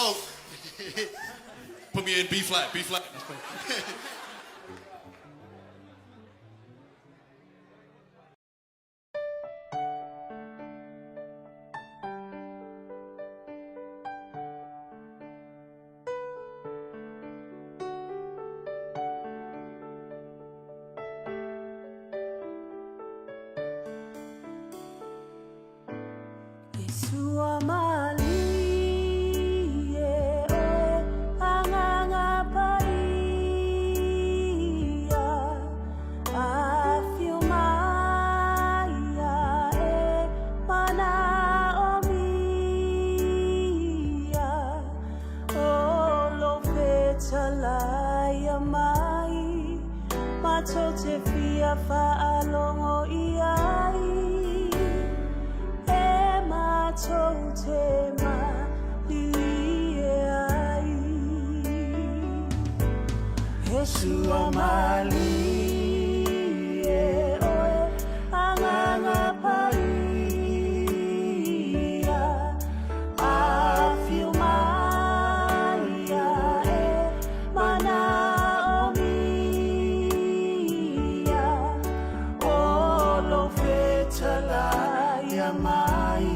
song. Put me in B flat, B flat. Sua malie oe Agaga Paia, Afio mai ae manaomia, O lou fetalaia mai, matou te fia faalogo i ai, e matou te malilie ai. He sua malie oe Agaga Paia, Afio mai ae manaomia, O lou fetalaia mai,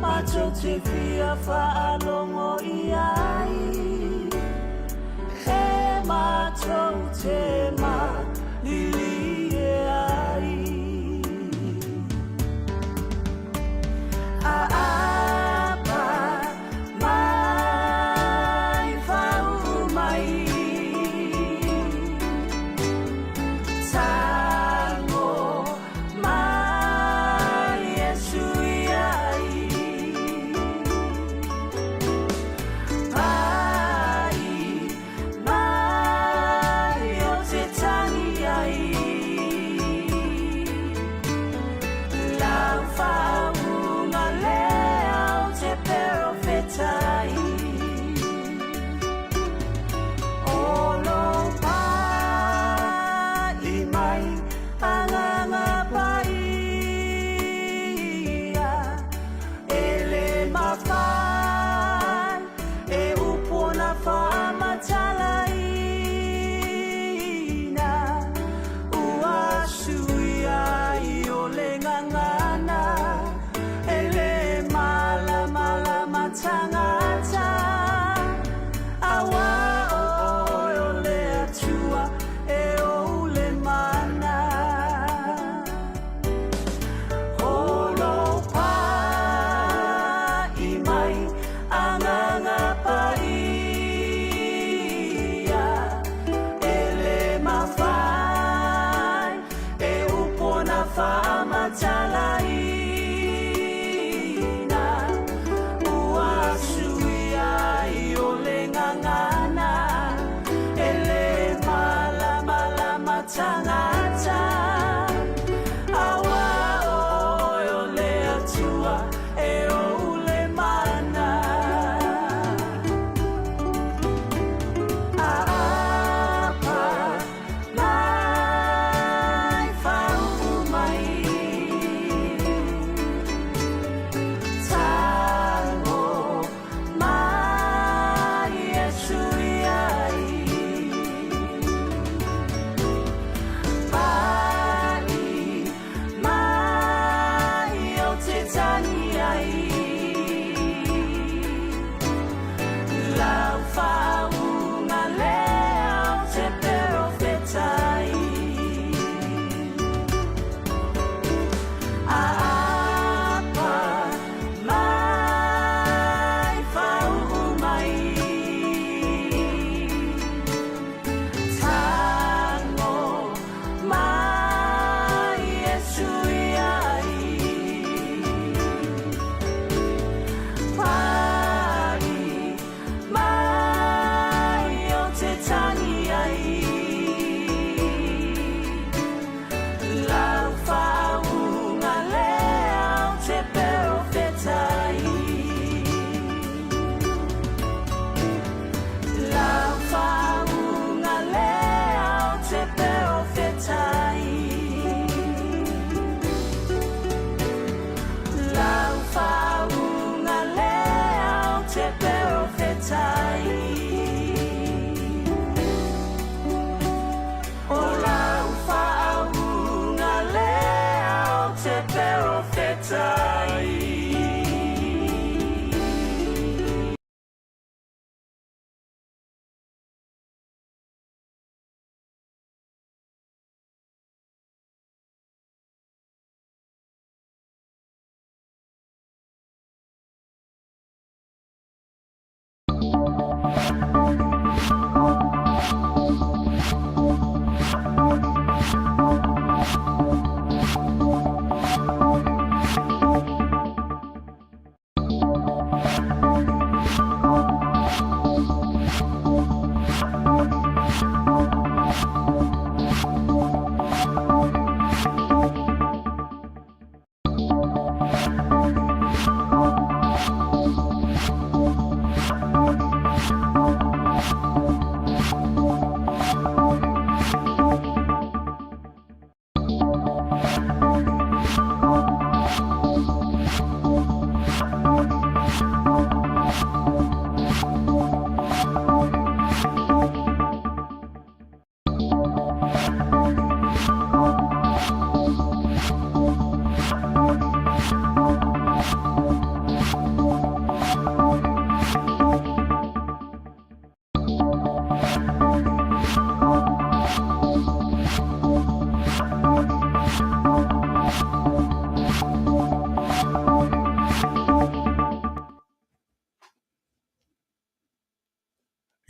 matou te fia faalogo i ai, e matou te.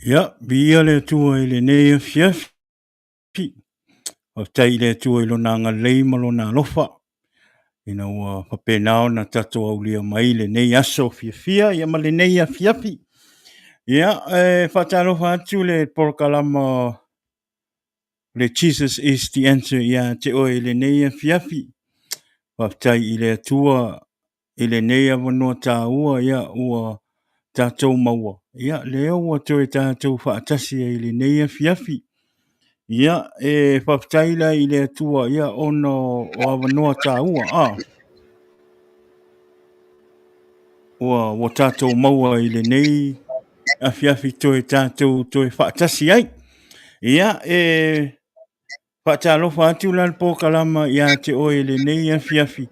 Ia, viia le Atua i lenei afiafi. Faafetai i le Atua i lona agalelei ma lona alofa, ina ua faapena ona tatou aulia mai lenei aso fiafia ia ma lenei afiafi. Ia, e faatalofa atu le polokalama le Jesus is the answer ia te oe i lenei afiafi. Faafetai i le Atua i lenei avanoa taua ia ua tatou maua, ia lea ua toe tatou faatasi ai i lenei afiafi. Ia, e faafetai la i le Atua ia ona o avanoa taua a ua tatou maua i lenei afiafi toe tatou toe faatasi ai. Ia, e Faatalofa atu la le polokalama ia te oe i lenei afiafi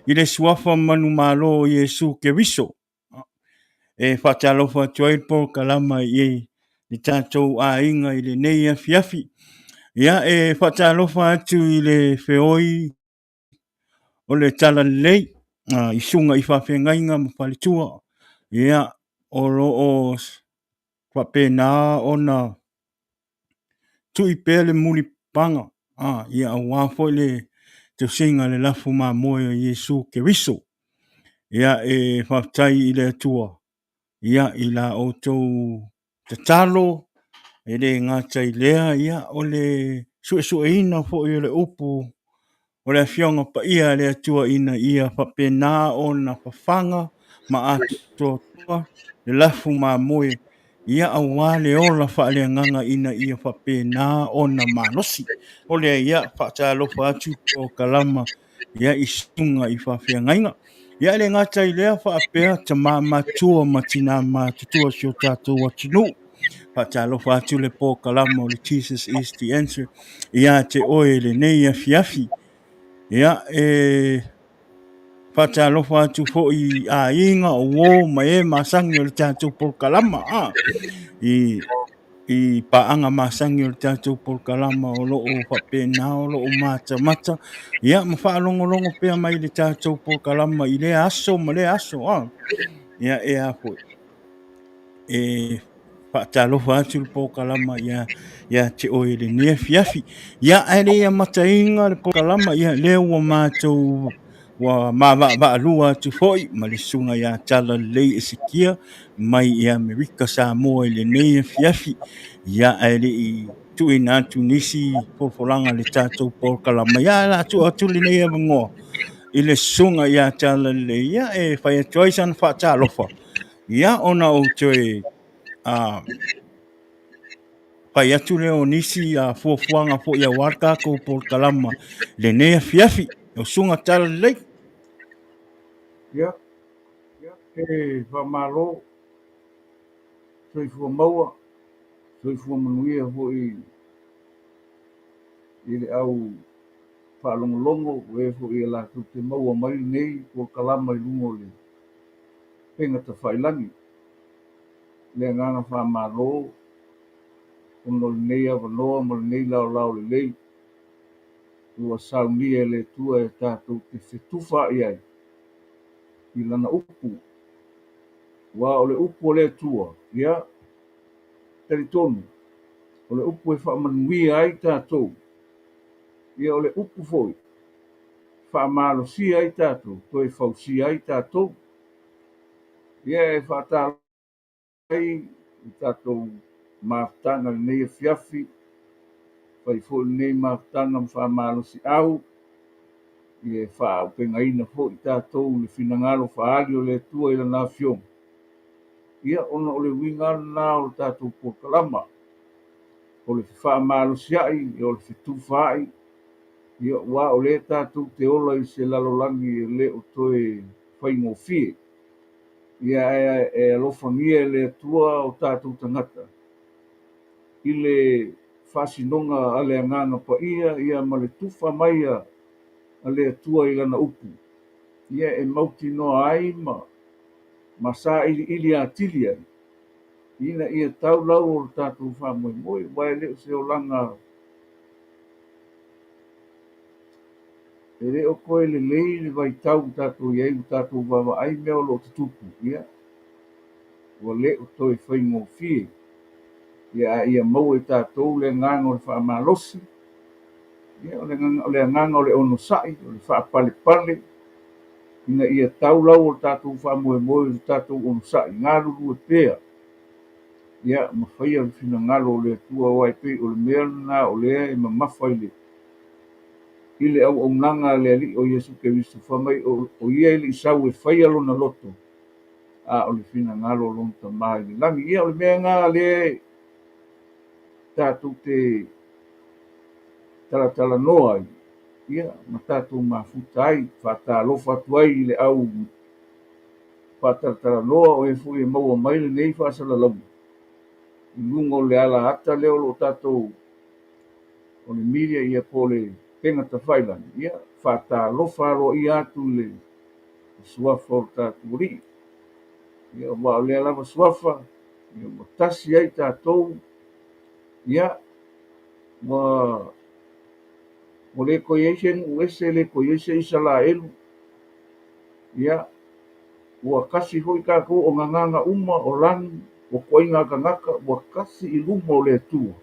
i le suafa manumalo o Iesu Keriso. E faatalofa atu ai le polokalama i le tatou aiga i lenei afiafi. Ia, e faatalofa atu i le feoi o le Talalelei i susuga i faafeagaiga ma faletua. Ia, o lo o faapena ona tui pea le mulipapaga, ia aua foi le tausiga o le lafo mamoe o Iesu Keriso. Ia, e faafetai i le Atua, ia, i la outou tatalo, e le gata i lea, ia, o le suesueina foi o le upu o le Afioga Paia a le Atua ina ia faapena ona fafaga ma atoatoa le lafu mamoe, ia aua le ola faaleagaga ina ia faapena ona malosi. O lea ia faatalofa atu o kalama ia i susuga i faafeagaiga. Ia e le gata i lea faapea tama matua ma tina matutua o si o tatou atunuu. Faatalofa atu le polokalama o le Jesus is the answer ia te oe i lenei afiafi. Ia e faatalofa atu foi i aiga o uo ma e masani o le tatou polokalama a i paaga masani o le tatou polokalama o lo o faapena o lo o matamata ia ma faalogologo pea mai le tatou polokalama i lea aso ma lea aso a. Ia e a foi e faatalofa atu le polokalama ia te oe i lenei afiafi. Ia ae le i amataina le polokalama, ia lea ua matou ua mavaavaalua atu foi ma le susuga ia Talalelei Esekia mai i Amerika Samoa i lenei afiafi. Ia ae le i tuuina atu nisi folafolaga i le tatou polokalama, ia o le a tuu atu lenei avanoa i le susuga ia Talalelei, ia e fai atu ai sana faatalofa, ia ona ou toe fai atu lea o nisi fuafuaga foi aua le tatou polokalama i lenei afiafi. Lau Susuga Talalelei. Ia, e faamalo, soifua maua, soifua manuia foi i le au faalogologo o e foi e latou te maua mai lenei polokalama i luga o le upega tafailagi. Le agaga faamalo ona o lenei avanoa ma lenei laolao lelei ua saunia e le Atua e tatou te fetufaai ai i Lana upu. Aua o le upu a le Atua, ia, talitonu, o le upu e faamanuia ai tatou, ia o le upu foi e faamalosia ai tatou, toe fausia ai tatou. Ia e faatalofa ai i tatou mafutaga i lenei afiafi, fai foi lenei mafutaga ma faamalosiau, ia e faaaupegaina foi tatou i le finagalo faaali o le Atua i Lana Afioga. Ia, ona o le uiga lava lena o le tatou polokalama, o le fefaamalosi-ai, o le fetufa-ai, ia, aua o lea tatou te ola i se lalolagi e le o toe faigofie. Ia, ae e alofagia e le Atua o tatou tagata i le faasinoga a le Agaga Paia ia ma le tufa mai a le Atua i Lana upu, ia e mautinoa ai ma ma sailiili atili ai, ina ia tau lau o le tatou faamoemoe, aua e le o se olaga, e le o toe lelei le vaitau ua tatou i ai, ua tatou vaavaai mea o lo o tutupu, ia, ua le o toe faigofie. Ia, a ia maua e tatou le agaga o le faamalosi, ia, o le agaga o le onosai, o le faapalepale, ina ia tau lau o le tatou faamoemoe i le tatou onosai, galulue pea, ia, ma faia le finagalo o le Atua, aua e pei o le mea lena o lea e mamafa i le i le auaunaga a le Alii o Iesu Keriso, fai mai o Ia e le i sau e faia Lona loto, a o le finagalo o Lona Tama i le lagi. Ia, o le mea lena lea tatou te talatalanoa ai, ia, ma tatou mafuta ai, faatalofa atu ai i le au faatalatalanoa o e foi e maua mai lenei faasalalauga i luga o le ala ata lea o lo o tatou o le media ia po o le upega tafailagi, ia, faatalofa aloaia atu i le suafa o le tatou Alii. Ia, aua o lea lava suafa, ia, ua tasi ai tatou, ia, ua ua le toe i ai se nuu ese, le toe i ai se Isalaelu, ia, ua tasi foi tatou o gagana uma, o lagi, o toaiga tagata, ua tasi i luma o le Atua,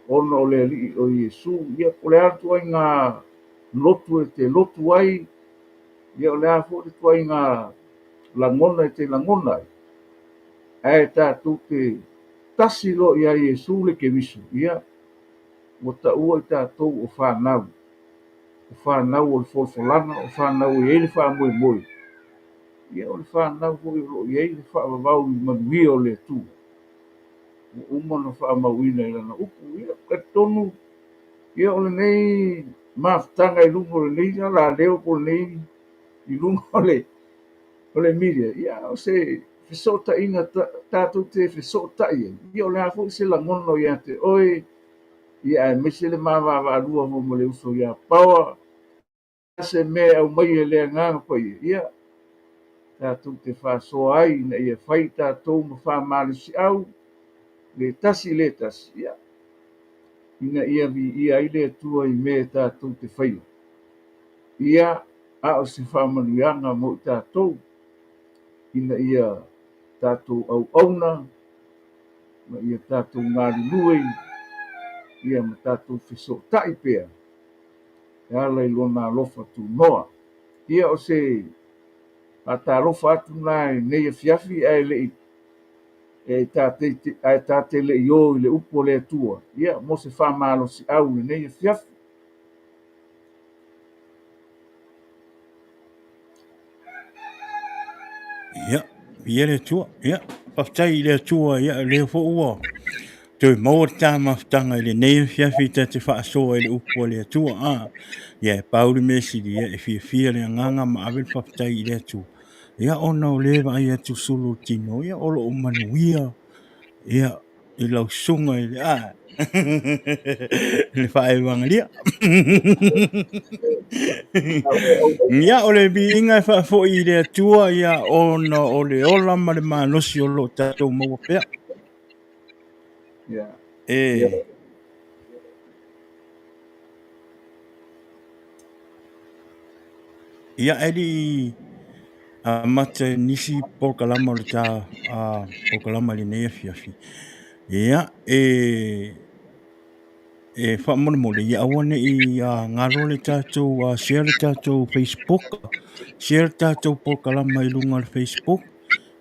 ona o le Alii o Iesu. Ia, po o le a le ituaiga lotu e te lotu ai, ia, o le a foi le ituaiga lagona e te lagona ai, ae tatou te tasi loa ia Iesu le Keriso, ia, ua taua i tatou o fanau, o fanau o le folafolaga, o fanau e i ai le faamoemoe, ia o le fanau foi o lo o i ai le faavavau i manuia o le Atua, ua uma ona faamauina i Lana upu. Ia, talitonu, ia o lenei mafutaga i luga o lenei alaleo po o lenei i luga o le o le media, ia o se fesootaiga tatou te fesootai ai, ia o le a foi se lagona o ia te oe, ia aemaise le ma vaavaalua foi ma le uso ia Paoa, se mea e aumai e le Agaga Paia, ia tatou te faasoa ai ina ia fai tatou ma faamalosiau le tasi i le tasi, ia ina ia viia ai le Atua i mea tatou te faia. Ia, a o se faamanuiaga mo i tatou, ina ia tatou auauna ma ia tatou galulue, ia ma tatou fesootai pea e ala i Lona alofa tunoa. Ia, o se faatalofa atu lena i lenei afiafi, ae le i e tate, ae tate le i o i le upu a le Atua, ia, mo se faamalosiau i lenei afiafi. Ia, ia le Atua. Ia, faafetai i le Atua, ia, lea foi ua toe maua le ta mafutaga i lenei afiafi ta te faasoa i le upu a le Atua. A, ia, e pau le mea sili, ia, e fiafia le agaga ma ave le faafetai i le Atua. Ia, ona o lea e vaai atu sulu o le tino, ia, o lo o manuia, ia, i lau susuga i le a le faaevagalia. Ia, o le viiga e faafoi i le Atua, ia, ona o le ola ma le malosi o lo o tatou maua pea. E Ia, e le i amata i nisi polokalama o le ta polokalama i lenei afiafi, ia, e faamolemole, ia aua ne i galo le tatou share le tatou Facebook, share le tatou polokalama i luga o le Facebook,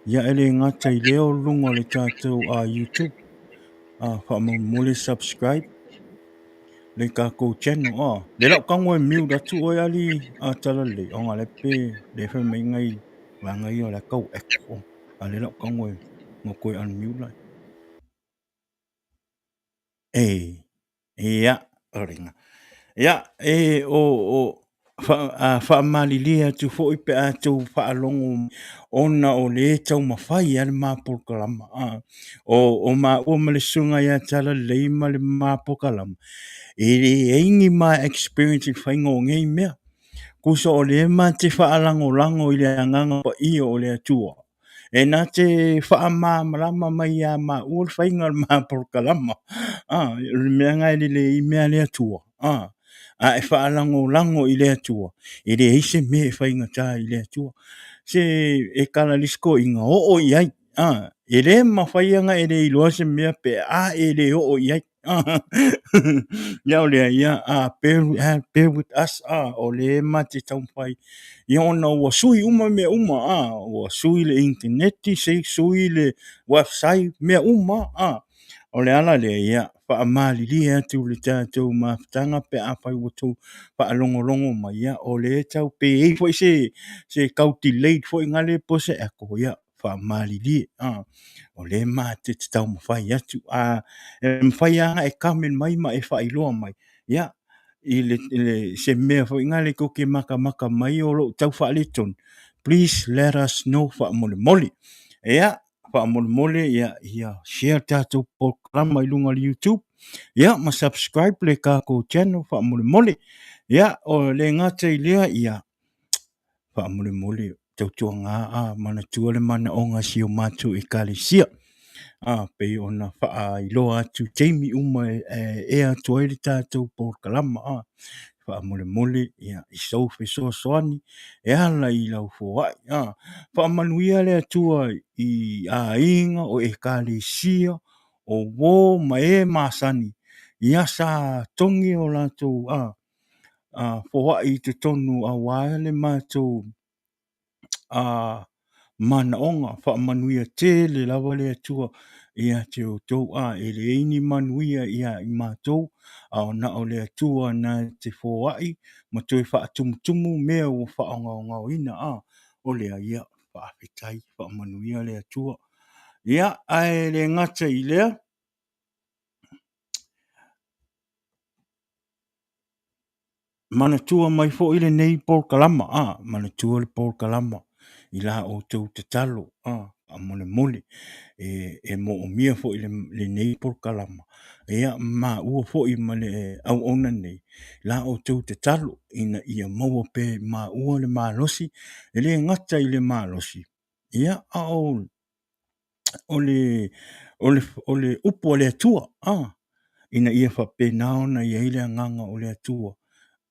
ia e le gata i lea o luga o le tatou YouTube. Faamolemole subscribe le tatou channel a. Le lau tago e mute atu oe ali a talalelei ona le pe le fai mai ngai vaega ia o le a tau echo. A le lau tago e Ona toe unmute lea. E, ia, o lena. Ia, e, o, o, faamalilie atu foi pe a tou faalogo ona o le taumafai a le ma polokalama. O maua ma le susuga ia Talalelei ma le ma polokalama, e leai ni ma experience i le faiga o nei mea. Tusa o lea ma te faalagolago i le Agaga Paia o le Atua, e na te faamalamalama mai ia maua le faiga o le ma polokalama. O le mea lena e lelei mea a le Atua. A e faalagolago i le Atua, e leai se mea e faigata i le Atua. Se e tala i le isi toeaina, oo i ai. E le mafai ona e le iloa se mea pe a e le oo i ai. Ia o lea, ia, bear with us, o lea ma te taumafai, ia ona ua sui uma mea uma, ua sui le initaneti, sui le website, mea uma, O le ala lea, ia, faamalilie atu le tatou mafutaga pe afai ua outou faalogologo mai, ia, o lea e tau, pe i ai foi se tau delayed foi nale po o se echo, ia, faamalilie, o lea ma te taumafai atu. A e mafai lava ona e comment mai ma e faailoa mai, ia, i le se mea foi nale tou te matamata mai o lo o tau faaletonu, please let us know faamolemole. Ia, faamolemole, ia, ia share tatou polokalama i luga o le YouTube, ia, ma subscribe le tatou channel faamolemole. Ia, o le gata i lea, ia, faamolemole, tautuaga a manatua le manaoga a si o matou Ekalesia. A, pei ona faailoa atu i taimi uma e ea atu ai le tatou polokalama. A, faamolemole, ia, i sou fesoasoani e ala i lau foai. A, faamanuia le Atua i aiga o Ekalesia, o uo ma e masani, ia sa togi o latou a, foai i totonu aua le matou manaoga. Faamanuia tele lava le Atua ia te outou. E leai ni manuia ia i matou, a o na o le Atua na te foai ma toe faatumutumu mea ua faagaogaoina. O lea, ia, faafetai, faamanuia le Atua. Ia, ae le gata i lea, Manatua mai foi lenei polokalama, a, manatua le polokalama i la outou tatalo, a, faamolemole, e moomia foi lenei polokalama, ia, maua foi ma le auauna nei, la outou tatalo ina ia maua pea e maua le malosi, e le gata i le malosi, ia, a o le upu a le Atua, a, ina ia faapena ona i ai le agaga o le Atua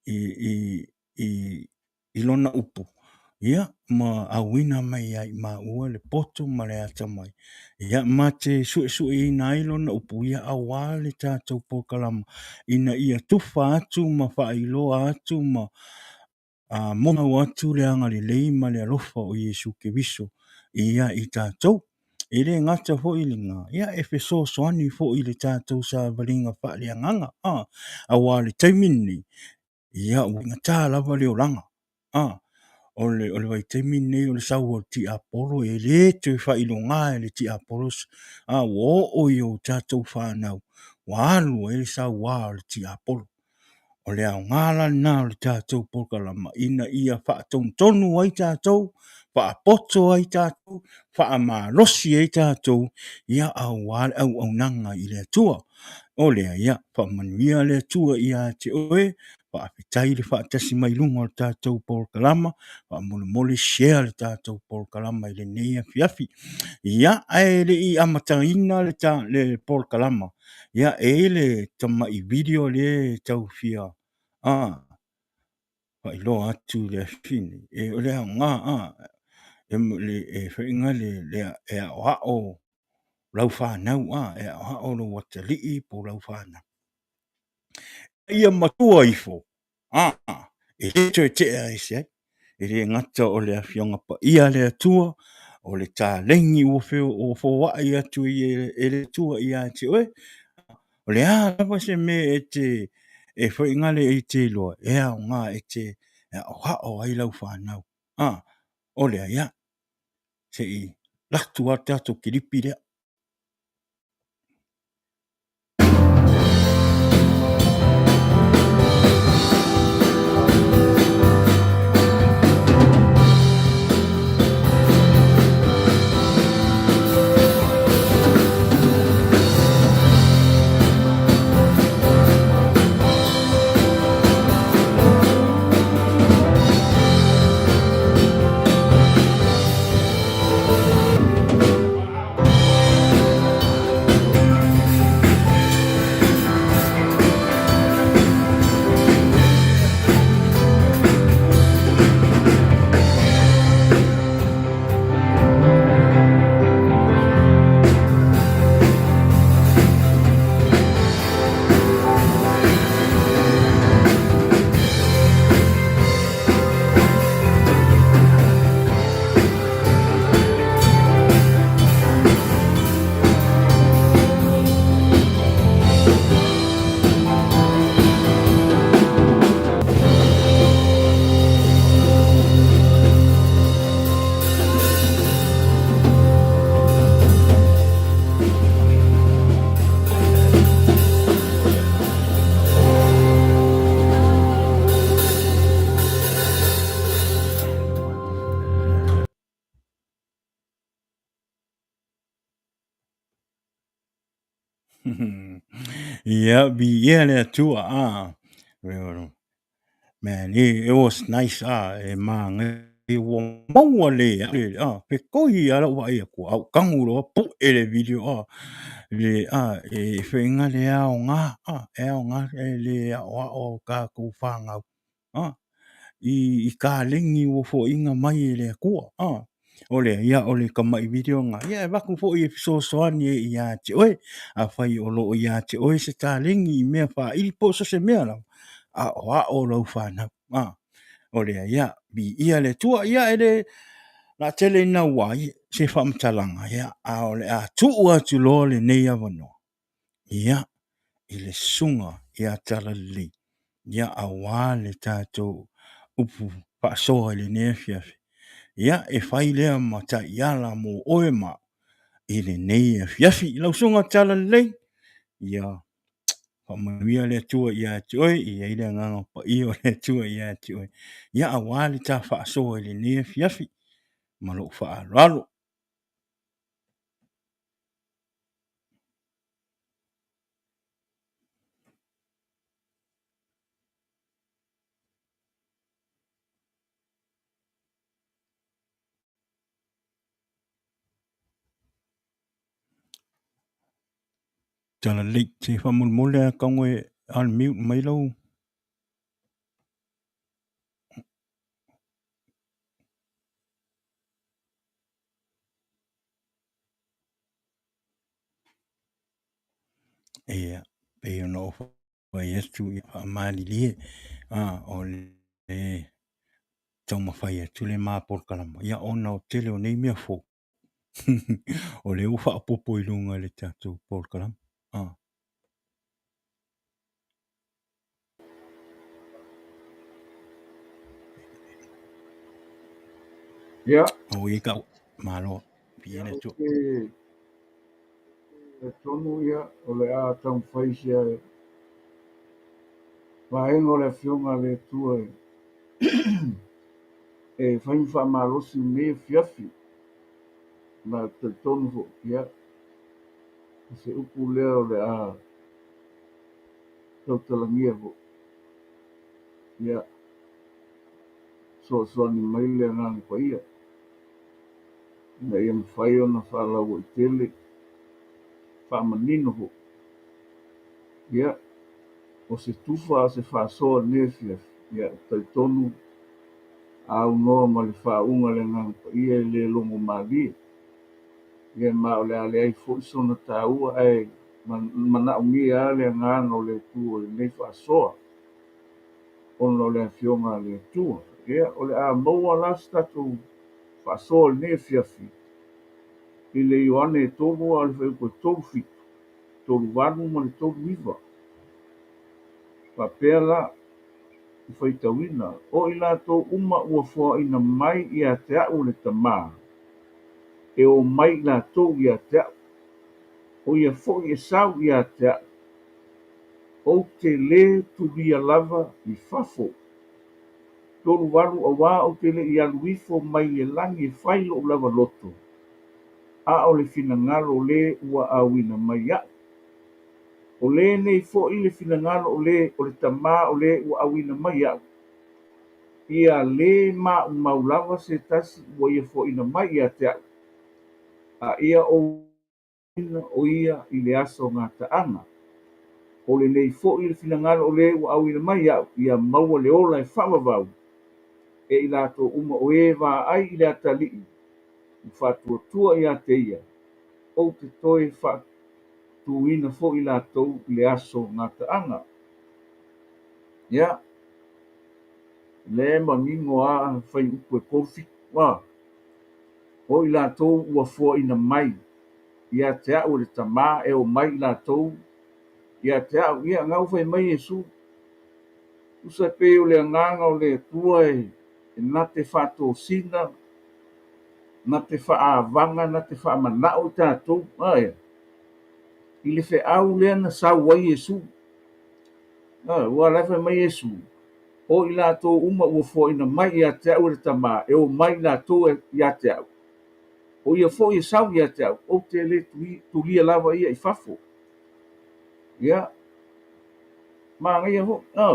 i lona upu, ia, ma auina mai ia i maua le poto ma le atamai, ia, ma te suesueina ai lona upu, ia, aua le tatou polokalama, ina ia tufa atu ma faailoa atu ma molimau atu le agalelei ma le alofa o Iesu Keriso ia i tatou. E le gata foi i lena, ia e fesoasoani foi i le tatou savaliga faaleagaga, aua o le taimi lenei, ia ua faigata lava le olaga. O le vaitaimi lenei o le sau o le tiapolo, e le toe faailoga e le tiapolo, ua oo i o tatou fanau, ua alu ai le saua o le tiapolo. O le aoga la lena o le tatou polokalama ina ia faatonutonu ai tatou, faapoto ai tatou, faamalosi ai tatou, ia aua le auaunaga i le Atua. O lea, ia faamanuia le Atua ia te oe, faafetai le faatasi mai luga o le tatou polokalama, faamolemole share le tatou polokalama i lenei afiafi. Ia, ae le i amataina le polokalama, ia, e i ai le tamai video lea e tau fia faailoa atu i le afi nei, e, o le aoga, e faiga le, e aoao lau fanau, e aoao lou atalii po o lau fanau. Ia matua ifo, e le toe tea ese ai. E le gata o le Afioga Paia a le Atua, o le taleni ua foai atu e le Atua ia te oe, o le a lava se mea e te e faigale e te iloa, e aoga e te aoao ai lau fanau. O lea, ia, se i latu lava le tatou kilipi lea. Ia, viia le Atua, ah. Man, it was nice, ah, e māngai ua maua le ah, fetoi a lau vaai atu, a ou tagu loa pu'e le video, ah, le, ah, e faiga le aoga, ah, e aoga e le aoao o tatou fanau, ah, i kaleni ua foaiina mai e le Atua, ah. O lea, ia, o le tamai video lena, ia, e avatu foi e fesoasoani ai ia te oe. Afai o lo o ia te oe se taleni i mea faaili po o so o se mea lava, aoao lau fanau. A, o lea, ia, viia le Atua. Ia, e le laatele ina ua ai se faamatalaga, ia, a o le a tuu atu loa lenei avanoa, ia, i le susuga ia Talalelei, ia, aua le tatou upu faasoa i lenei afiafi. Ia, e fai lea ma taiala mo oe ma au i lenei afiafi. Lau susuga Talalelei, ia faamanuia le Atua ia te oe, e i ai le agaga paia o le Atua ia te oe, ia, aua le ta faasoa i lenei afiafi ma lou faaaloalo. Talalelei, se i faamolemole lava tago e unmute mai lau. Ia, pei ona ou fai atu ia faamalilie, o le taumafai atu le ma polokalama, ia ona o tele o nei mea fou, o lea ua faaopoopo i luga i le tatou polokalama. Ia. O i kau, malo. Viia le Atua. Talitonu ia o le a taumafai se vaega o le Afioga a le Atua e fai ma faamalosi i lenei afiafi. Ma ou te talitonu foi, ia, o se upu lea o le a tautalagia foi. Ia, fesoasoani mai le Agaga Paia ina ia mafai ona faalauaitele, faamanino foi. Ia, o se tufa a o se faasoa i lenei afiafi, ia, ou te talitonu a aunoa ma le faauuga a le Agaga Paia e le logo malie. Ia, ma o le a leai foi sona taua, ae manaomia lava le agaga o le Atua i lenei faasoa, ona o le Afioga a le Atua. Ia, o le a maua la se tatou faasoa i lenei afiafi i le Ioane e 3 a o le fuaiupu e 37, 38 ma le 39. Faapea la, e faitauina, o i latou uma ua foaina mai ia te au e le Tama, e o mai i latou ia te au. O ia foi e sau ia te au, ou te lē tulia lava i fafo. 38 auā ou te le i alu ifo mai le lagi e fai lo'u lava loto, a o le finagalo o le ua auina mai a'u. O lenei foi le finagalo o le o le Tama o le ua auina mai a'u, ia lē maumau lava se tasi ua ia foaina mai ia te a'u, a ia ou o ia i le aso gataaga. O lenei foi le finagalo o le ua auina mai a'u, ia maua le ola e faavavau e i latou uma o e vaai i le atalii ua faatuatua ia te ia, ou te toe faatuina foi latou i le aso gataaga. Ia, lea e manino lava fuaiupu e 37, a o i latou ua foaina mai ia te a'u e le Tama e o mai i latou ia te a'u. Ia, na ua fai mai Iesu, tusa pei o le agaga o le Atua e na te faatosina, na te faaavaga, na te faamana'o i tatou, ae i le feau lea na sau ai Iesu. Ua la e fai mai Iesu, o i latou uma ua foaina mai ia te a'u e le Tama e o mai i latou ia te a'u. O ia foi e sau ia te a'u, ou te lē tulia lava ia i fafo. Ia, manaia foi, ā,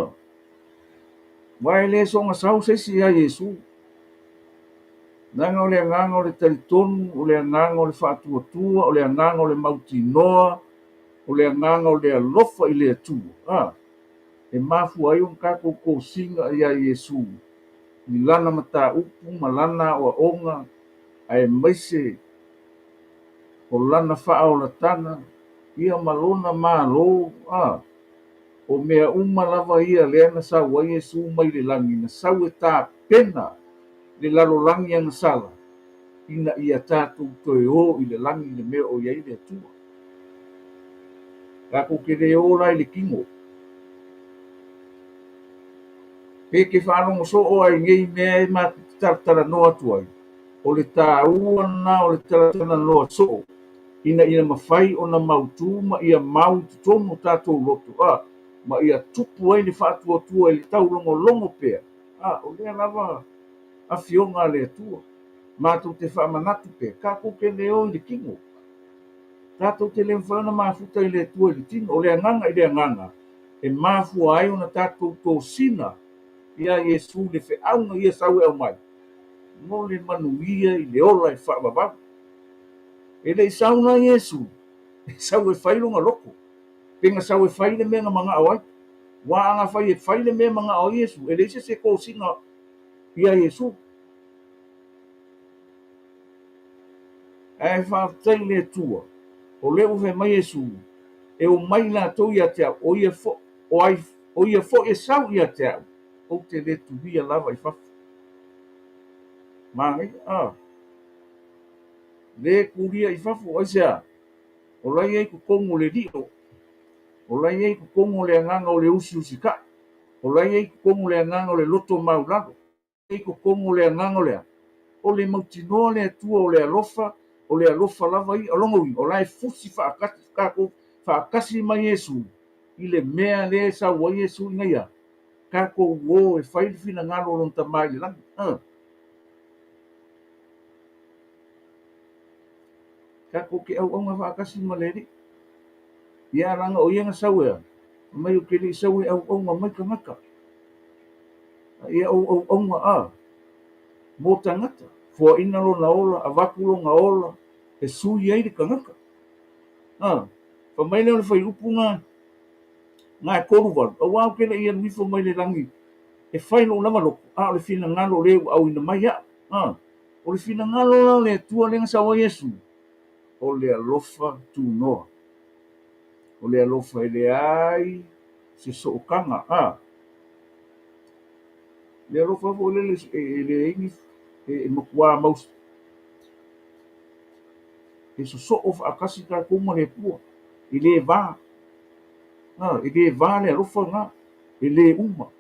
aua e le soona sau se isi ia Iesu. Leaga o le agaga o le talitonu, o le agaga o le faatuatua, o le agaga o le mautinoa, o le agaga o le alofa i le Atua, ā, e mafua ai ona tatou tosina ia Iesu i lana mataupu ma lana aoaoga aemaise o lana faaolataga ia ma lona Malo, a, o mea uma lava ia lea na sau ai Iesu mai le lagi, na sau e tapena le lalolagi agasala ina ia tatou toe o i le lagi i le mea o i ai le Atua. Tatou te le o la i le tino. Pe te faalogo soo ai nei mea e matou te talatalanoa atu ai, o le taua lena o le talatalanoa soo ina ia mafai ona mautu ma ia mau i totonu o tatou loto, a, ma ia tupu ai le faatuatua i le taulogologo pea, a, o lea lava Afioga a le Atua. Matou te faamanatu pea, tatou te le o i le tino. Tatou te le mafai ona mafuta i le Atua i le tino. O le agaga i le agaga e mafua ai ona tatou tosina iā Iesu le feau na Ia sau e aumai mo le manuia i le ola e faavavau. E le i sau la Iesu e sau e fai lona loto, pe na sau e fai le mea na manao ai. Aua a na fai e fai le mea e manao ai Iesu, e leai se isi e tosina iā Iesu. Ae faafetai i le Atua, o lea ua fai mai Iesu, e omai latou ia te au, o ia fo, o ai, o ia foi e sau ia te au, ou te le tuia lava i fafo. Manaia, a. Le tulia i fafo, aisea? O la e i ai totonu o le lio, o la e i ai totonu o le agaga o le usiusitaʻi, o la e i ai totonu o le agaga o le loto maulalo, i totonu o le agaga o le a? O le mautinoa le Atua o le alofa, o le alofa lava ia. O lona uiga, o la e fusi faatasi tatou faatasi ma Iesu i le mea lea e sau ai Iesu ina ia tatou o e fai le finagalo o Lona Tama i le lagi. Uh. Tatou te auauna faatasi ma le Alii. Ia, leaga o Ia na sau e a? Fai mai ou te le i sau e auauna mai tagata. A ia ou auauna a mo tagata, foaina lona ola, avatu lona ola e sui ai le tagata. A, fai mai lea o le fuaiupu na, na e 38, aua ou te le i alu ifo mai le lagi e fai lou lava loto, a o le finagalo o le ua auina mai au. A, o le finagalo la o le Atua lea na sau ai Iesu, o le alofa tunoa. O le alofa e leai se sootaga, a. Le alofa foi lele e leai ni, e matuā mau, e sosoo faatasi tatou ma le Atua, e le va, a, e le va le alofa lena, e le uma,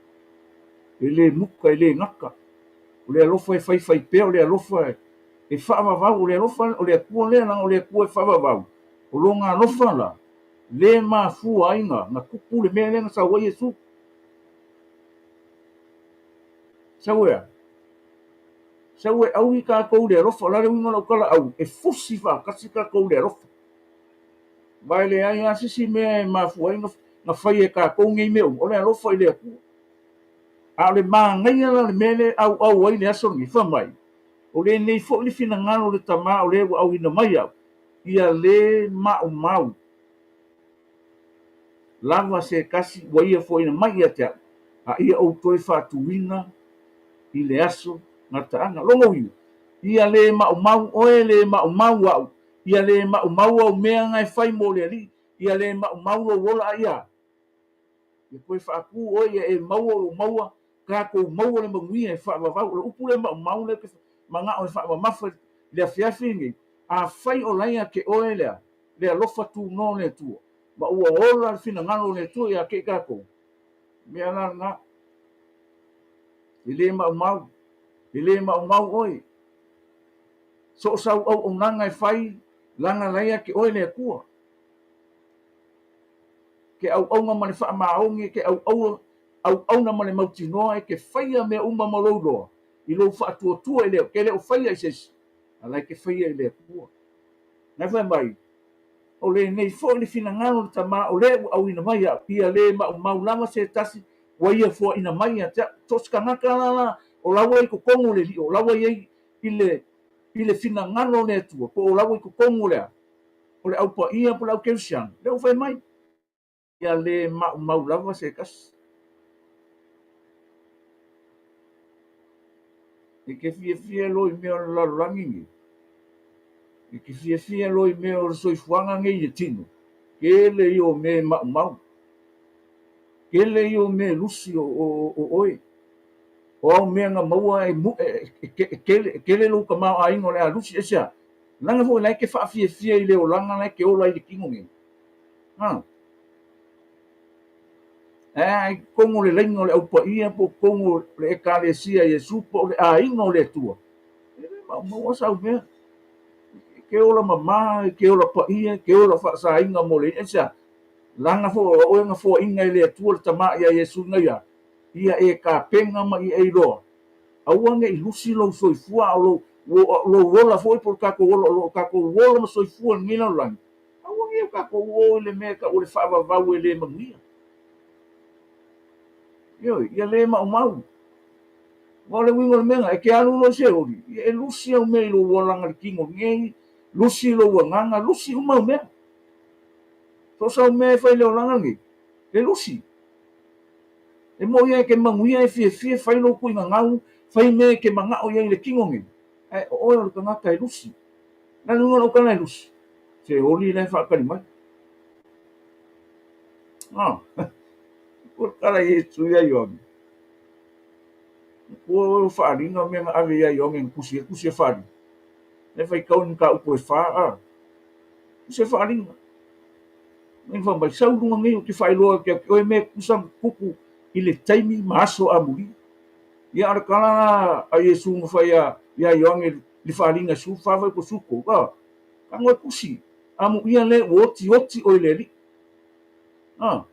e le muta, e le gata. O le alofa e faifai pea, o le alofa e faavavau, o le alofa o le Atua lea, leaga o le Atua e faavavau, o lona alofa la, le mafua ai na tupu le mea lea na sau ai Iesu. Sau e a? Sau e aui tatou i le alofa. O le a le uiga o lau tala au? E fusi faatasi tatou i le alofa. Aua e leai lava se isi mea e mafua ai na fai e tatou nei mea uma, o le alofa i le Atua. A o le manaia la o le mea lea e auau ai le aso lenei, fai mai, o lenei foi le finagalo o le Tama o le ua auina mai au, ia le maumau lava se tasi ua ia foaina mai ia te au, a ia ou toe faatuina i le aso gataaga. Lona uiga, ia le maumau oe, le maumau au, ia le maumau au mea na e fai mo le Alii, ia le maumau lou ola, a ia, ia toe faatu oe, ia e maua ou maua, tatou maua le manuia e faavavau. O le upu lea maumau lea ou te manao e faamamafa i le afiafi lenei, afai o la ia te oe lea, le alofa tunoa o le Atua, ma ua ola le finagalo o le Atua ia te i tatou, mea la lena, e le maumau, e le maumau oe. So o sau auaunaga e fai, leaga la ia te oe le Atua. Ke auauna ma le faamaoni, ke auauna ma le mautinoa, e ke faia mea uma ma lou loa, i lou faatuatua i le, ke le o faia i se isi, a la e ke faia i le Atua. Na fai mai, O lenei foi le finagalo o le Tama o lea ua auina mai au, ia le maumau lava se tasi ua ia foaina mai ia te au. So o se tagata la la o la ua i totonu o le Alii, o la ua i ai i le i le finagalo o le Atua, po o la ua i totonu o le a? O le Au Paia po o le Au Kerisiano. Lea ua fai mai, ia le maumau lava se tasi. E te fiafia loa i mea o le lalolagi nei, e te fiafia loa i mea o le soifuaga nei i le tino, tele ia o mea e maumau, tele ia o mea e lusi o oe. O au mea na maua e, e, e, e tele lou tamaoaiga o le a lusi. Aisea? Leaga foi la e te faafiafia i le olaga la e te ola ai i le tino nei. Ha. Ae i totonu o le laina o le Au Paia po o totonu o le Ekalesia a Iesu po o le aiga o le Atua, e le maumau sau mea. E te ola mama, e te ola paia, e te ola faasaina mo le i'a. Aisea? Leaga foi o oe na foaina e le Atua le Tama ia Iesu ina ia, ia e tapena ma ia e iloa. Aua ne i lusi lou soifua a o lou, lou ola foi po o le tatou ola o lo o tatou ola ma soifua i lenei lalolagi. Aua ne i o tatou o i le mea e tau o le faavavau e le manuia. Ioe, ia le maumau. Aua o le uiga o le mea lena, e te alu loa i se oli, ia e lusi au mea i lou olaga i le tino nei, lusi lou agaga, lusi uma au mea. So o sau mea e fai i le olaga lenei, e lusi. E moni lava e te manuia, e fiafia, fai lou tuigagau, fai mea e te manao i ai i le tino nei, ae o oe o le tagata e lusi. O le a le uiga o lau tala e lusi? Se oli la e faatali mai. Ah, ua tala Iesu ia Ioane. Ua oe o faaaliga mea na ave ia Ioane na tusi ai, tusi e faaaliga. E faitau i mataupu e fa, ah. Tusi e faaaliga. Mai fai mai, sau i luga nei ou te faailoa atu ia te oe mea e tusa ma tupu i le taimi ma aso amuli. Ia a o le tala la a Iesu na fai ia Ioane i le faaaliga e 14 fuaiupu 13, ah, Tago e tusi, amuia le ua otioti oe i le Alii. A,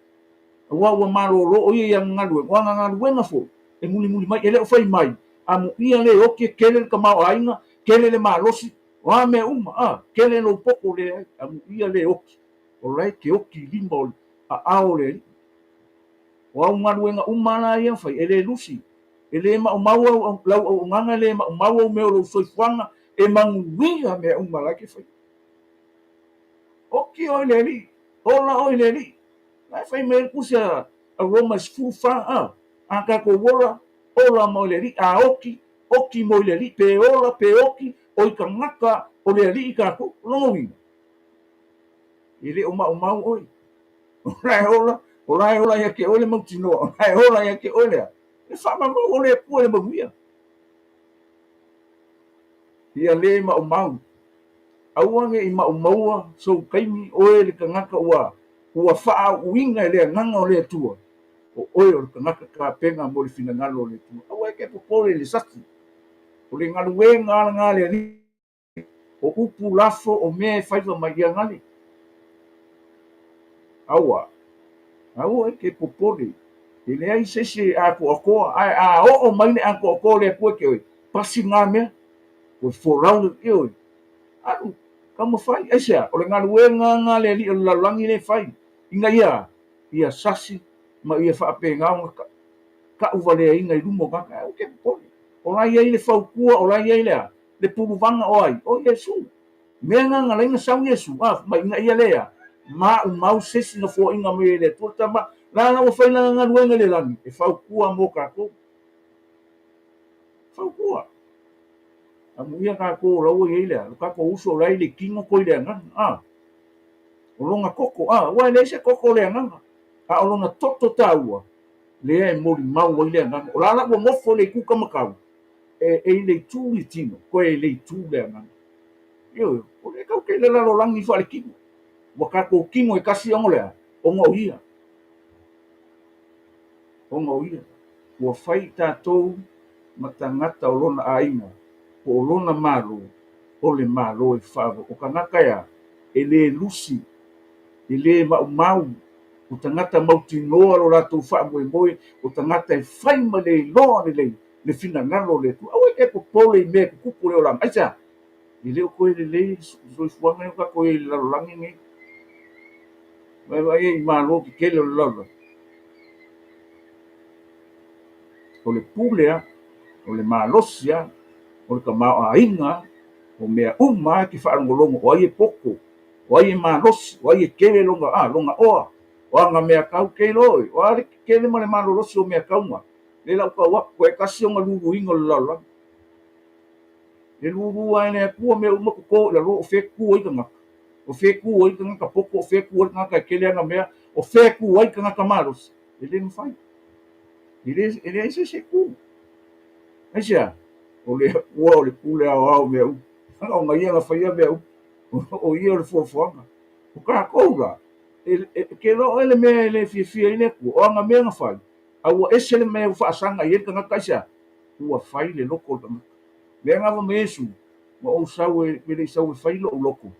aua ua malolo o ia i ana galuega, o ana galuega foi e mulimuli mai, e le o fai mai, amuia le oti e tele le tamaoaiga, tele le malosi, o a mea uma, a, tele lou poto, leai, amuia le oti, o la e te oti i lima o le aao o le Alii. O au galuega uma la ia na fai, e le lusi, e le maumau au, lau auaunaga, e le maumau au mea o lou soifuaga, e manuia mea uma la e te faia. Oki oe i le Alii, ola oe i le Alii. La e fai mai ai le tusi a Roma e 14, a, a tatou ola, ola mo i le Alii, a oki, oki mo i le Alii, pe ola, pe oki, o i tagata o le Alii tatou. O lona uiga, e le o maumau oe. O la e ola, o la e ola ia te oe le mautinoa, o la e ola ia te oe le a? Le faamamalu o le Atua i le manuia. Ia le maumau. Aua ne i maumaua sou taimi, oe le tagata ua ua faaauuina e le Agaga o le Atua, o oe o le tagata tapena mo le finagalo o le Atua. Aua e te popole i le sasi. O le galuega lava lena a le Alii. O upu lafo o mea e faiva mai ia gale. Aua, aua e te popole, e leai se isi e atoatoa, ae a oo mai le atoatoa o le Atua i te oe, pasi na mea, ua folau le, ioe, alu, taumafai. Aisea? O le galuega lena a le Alii o le lalolagi lea e fai, ina ia, ia sasi ma ia faapena ona tauvaleaina i luma o tagata. Aua e te popole. O la e i ai le fautua, o la e i ai le a? Le puluvaga o ai? O Iesu. Mea na na laina sau Iesu, a, mai ina ia lea, maumau se isi na foaiina mai e le Atua le Tama, la la ua fai lana galuega i le lagi, e fautua mo tatou. Fautua. Amuia tatou o la ua i ai le a? Lo tatou uso o la e i le tino koe i le agaga, a. O lona toto, a, aua e leai se toto o le agaga, a o lona toto taua, lea e molimau ai le agaga. O la la ua nofo i le itu kamakau, e, e i le itu le tino, koe e le itu le agaga. Ioe, o lea tatou te i le lalolagi faaletino. Ua tatou tino e tasi ona o le a? Ona o Ia. Ona o Ia. Ua fai tatou ma tagata o Lona aiga, po o Lona Malo, o le Malo e faava. O tagata e a? E le lusi, e le maumau, o tagata mautinoa lo latou faamoemoe, o tagata e fai ma le iloa lelei le finagalo o le Atua. Aua e te popole i mea e tutupu i le olaga. Aisea? E le o toe lelei le soifuaga lea ua tatou i ai i le lalolagi lenei. Vaevae ia i malo tetele o le lalolagi, o le pule lava, o le malosi lava, o le tamaoaiga lava, o mea uma lava e te faalogologo o ai e poto, o ai e malosi, o ai e tele lona, a, lona oa, o ana meatau, te iloa oe, o a le tetele ma le malolosi o meatau na, lea la ua tau atu, toe tasi ona luluina o le lalolagi. E lulu lava e le Atua mea uma toto i lalo, o fea e tu ai tagata? O fea e tu ai le tagata poto? O fea e tu ai le tagata e tele ana mea? O fea e tu ai le tagata malosi? E le mafai. E le, e leai se isi e tu. Aisea? O le Atua o le pule aoao o mea uma. Ona ia na faia mea uma. O ia o le fuafuaga. O tatou la, e, e, ke iloa oe le mea e le fiafia ai le Atua, o ana mea na fai, a ua ese le mea ua faasaga i ai le tagata, aisea? Ua fai le loto o le tagata. Lea na fai mai Iesu, Na ou sau e, e le i sau e fai lou loto,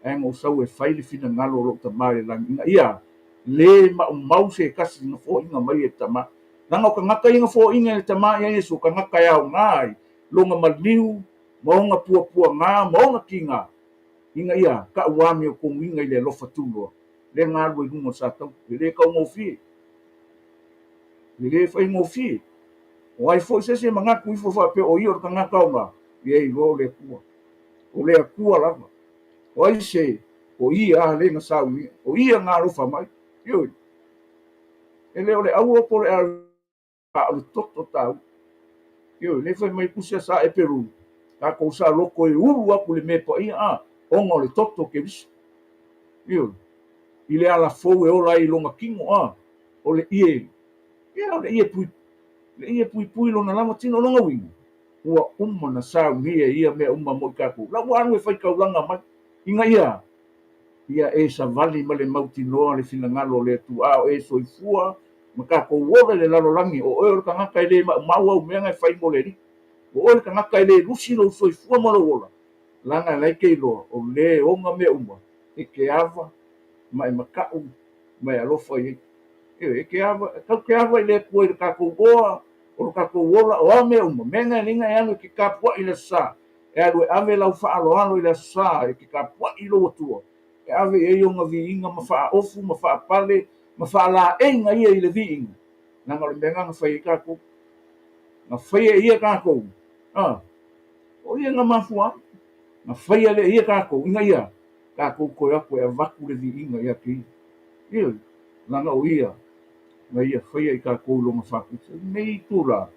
ae na ou sau e fai le finagalo o lou Tama i le lagi, ina ia lē maumau se tasi na foaiina mai e le Tama. Leaga o tagata ia na foaiina e le Tama ia Iesu, o tagata e aoga ai lona maliu ma ona puapuaga ma ona tiga, ina ia tauamiotonuina i le alofa tunoa, lea na alu ai i luga o le sataua. E le taugofie. E le faigofie. O ai foi se isi e manatu ifo faapea o ia o le tagata ona ia e iloa o le Atua. O le Atua lava. O ai se o ia a le na saunia. O ia na alofa mai. Ioe. E le o le aua po o le a o le toto taua. Ioe, le fai mai tusi a sa Eperu, tatou sa loto e ulu atu le mea paia a, ona o le toto o Keriso. Ioe, i le ala fou e ola ai i lona tino a, o le ie, ia o le ie pui, le ie puipui lona lava tino o lona uiga, ua uma na saunia e ia mea uma mo i tatou. La ua alu e fai taulaga mai, ina ia, ia e savali ma le mautinoa le finagalo o le Atua, a o e soifua ma tatou ola i le lalolagi, o oe o le tagata e le maumau au mea na e fai mo le Alii. O oe le tagata e le lusi lou soifua ma lou ola, leaga la e te iloa, o le e ona mea uma, e te ava ma e mataʻu ma e alofa i ai. Ioe, e te ava, e tau te ava i le Atua i le tatou oa, o lo tatou ola, o a mea uma, mea na e liga e alu e te tapuaʻi i le Aso Sa, e alu e ave lau faaaloalo i le Aso Sa, e te tapuaʻi i lou Atua, e ave i ai ona viiga ma faaofu ma faapale ma faalaeiga ia i le viiga, leaga o le mea lena na fai ai tatou. Na faia e ia tatou, a, o ia na mafua ai. Na faia lea e ia tatou, ina ia tatou toe atu e avatu le viiga ia te ia. Ioe, leaga o ia na ia faia i tatou i lona faatusa. I lenei itula,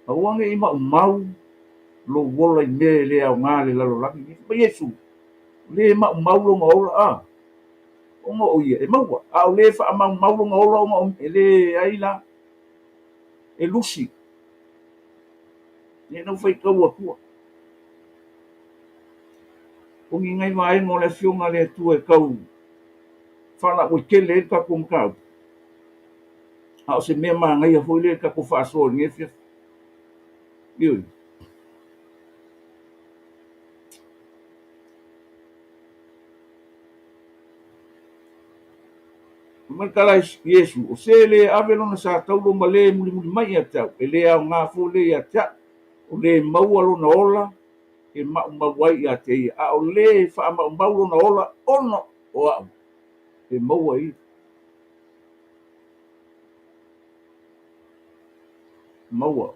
aua ne i maumau lou ola i mea e le aoga i le lalolagi nei. Fai mai Iesu, le maumau lona ola, a, ona o ia e maua, a o le faamaumau lona ola ona o e leai la, e lusi. Ia na ou faitau atua. O ni nai vaega o le Afioga a le Atua e tau faalauaitele ai le tatou mataupu, a o se mea manaia foi lea i le tatou faasoa i lenei afiafi. Ioe. Fai mai le tala a Iesu, O se e le ave lona sataulo ma le mulimuli mai ia te au, e le aoga foi lea ia te au. O le maua lona ola e maumau ai ia te ia, a o le faamaumau lona ola ona o au, e maua e ia. Maua.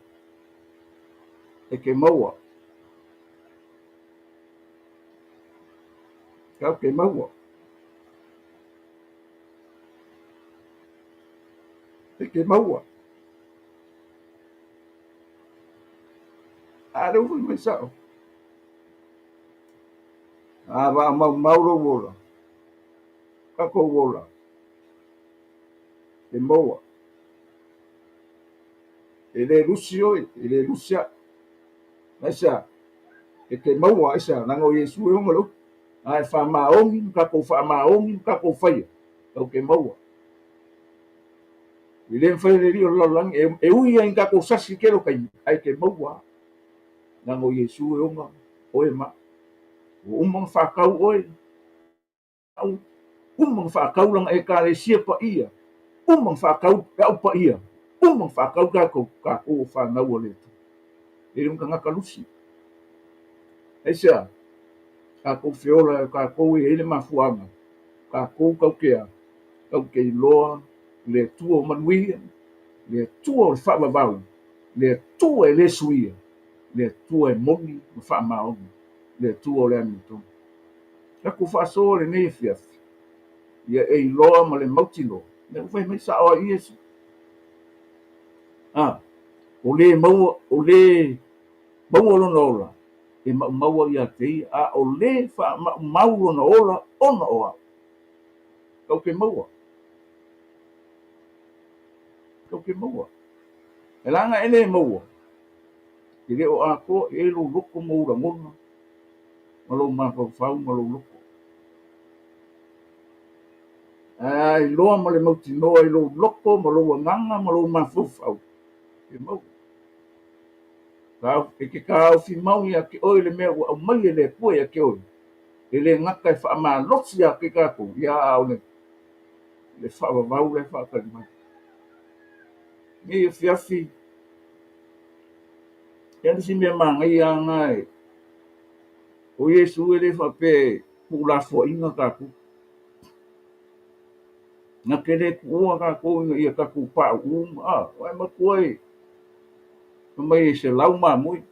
E te maua. Kau te maua. E te maua. A lea ua fai mai sao. A faamaumau lou ola. Tatou ola. E maua. E le lusi oe, e le lusi au. Aisea? E te maua, aisea? Leaga o Iesu e ona le upu. A e faamaoni ma tatou faamaoni ma tatou faia, tatou te maua. E le mafai e le Alii o le lalolagi, e, e ui lava ina tatou sasi i le tele o taimi, ae te maua lava. Leaga o Iesu e ona oe ma au. Ua uma ona faatau oe, au, uma ona faatau lana Ekalesia paia, uma ona faatau le Au Paia, uma ona faatau tatou, tatou o fanau a le Atua. E le o ni tagata lusi. Aisea? Tatou feola e tatou e i ai le mafuaaga, tatou tau te a? Tatou te iloa le Atua o manuia, le Atua o le faavavau, le Atua e le suia, le Atua e moni ma faamaoni, le Atua o le amiotonu. Tatou faasoa lenei afiafi, ia e iloa ma le mautinoa, lea ua fai mai sao ai Iesu. A, o le maua, o le maua lona ola, e maumau ia te ia, a o le faamaumau lona ola ona o au. Tatou te maua. Tatou te maua. E leaga e le maua, e le o atoa i ai lou loto ma ou lagona ma lou mafaufau ma lou loto. Ae a iloa ma le mautinoa i lou loto ma lou agaga ma lou mafaufau, e maua. E te taofi mau ia te oe le mea ua aumai e le Atua ia te oe, e le gata e faamalosi ia te tatou, ia a o le faavavau la e faatali mai. Nei afiafi, e le isi mea manaia lava na e, o Iesu e le faapea e tuulafoaiina tatou. Na te le tuua tatou ina ia tatou pauu ma, a, matua e, fai mai e 100 mamoe.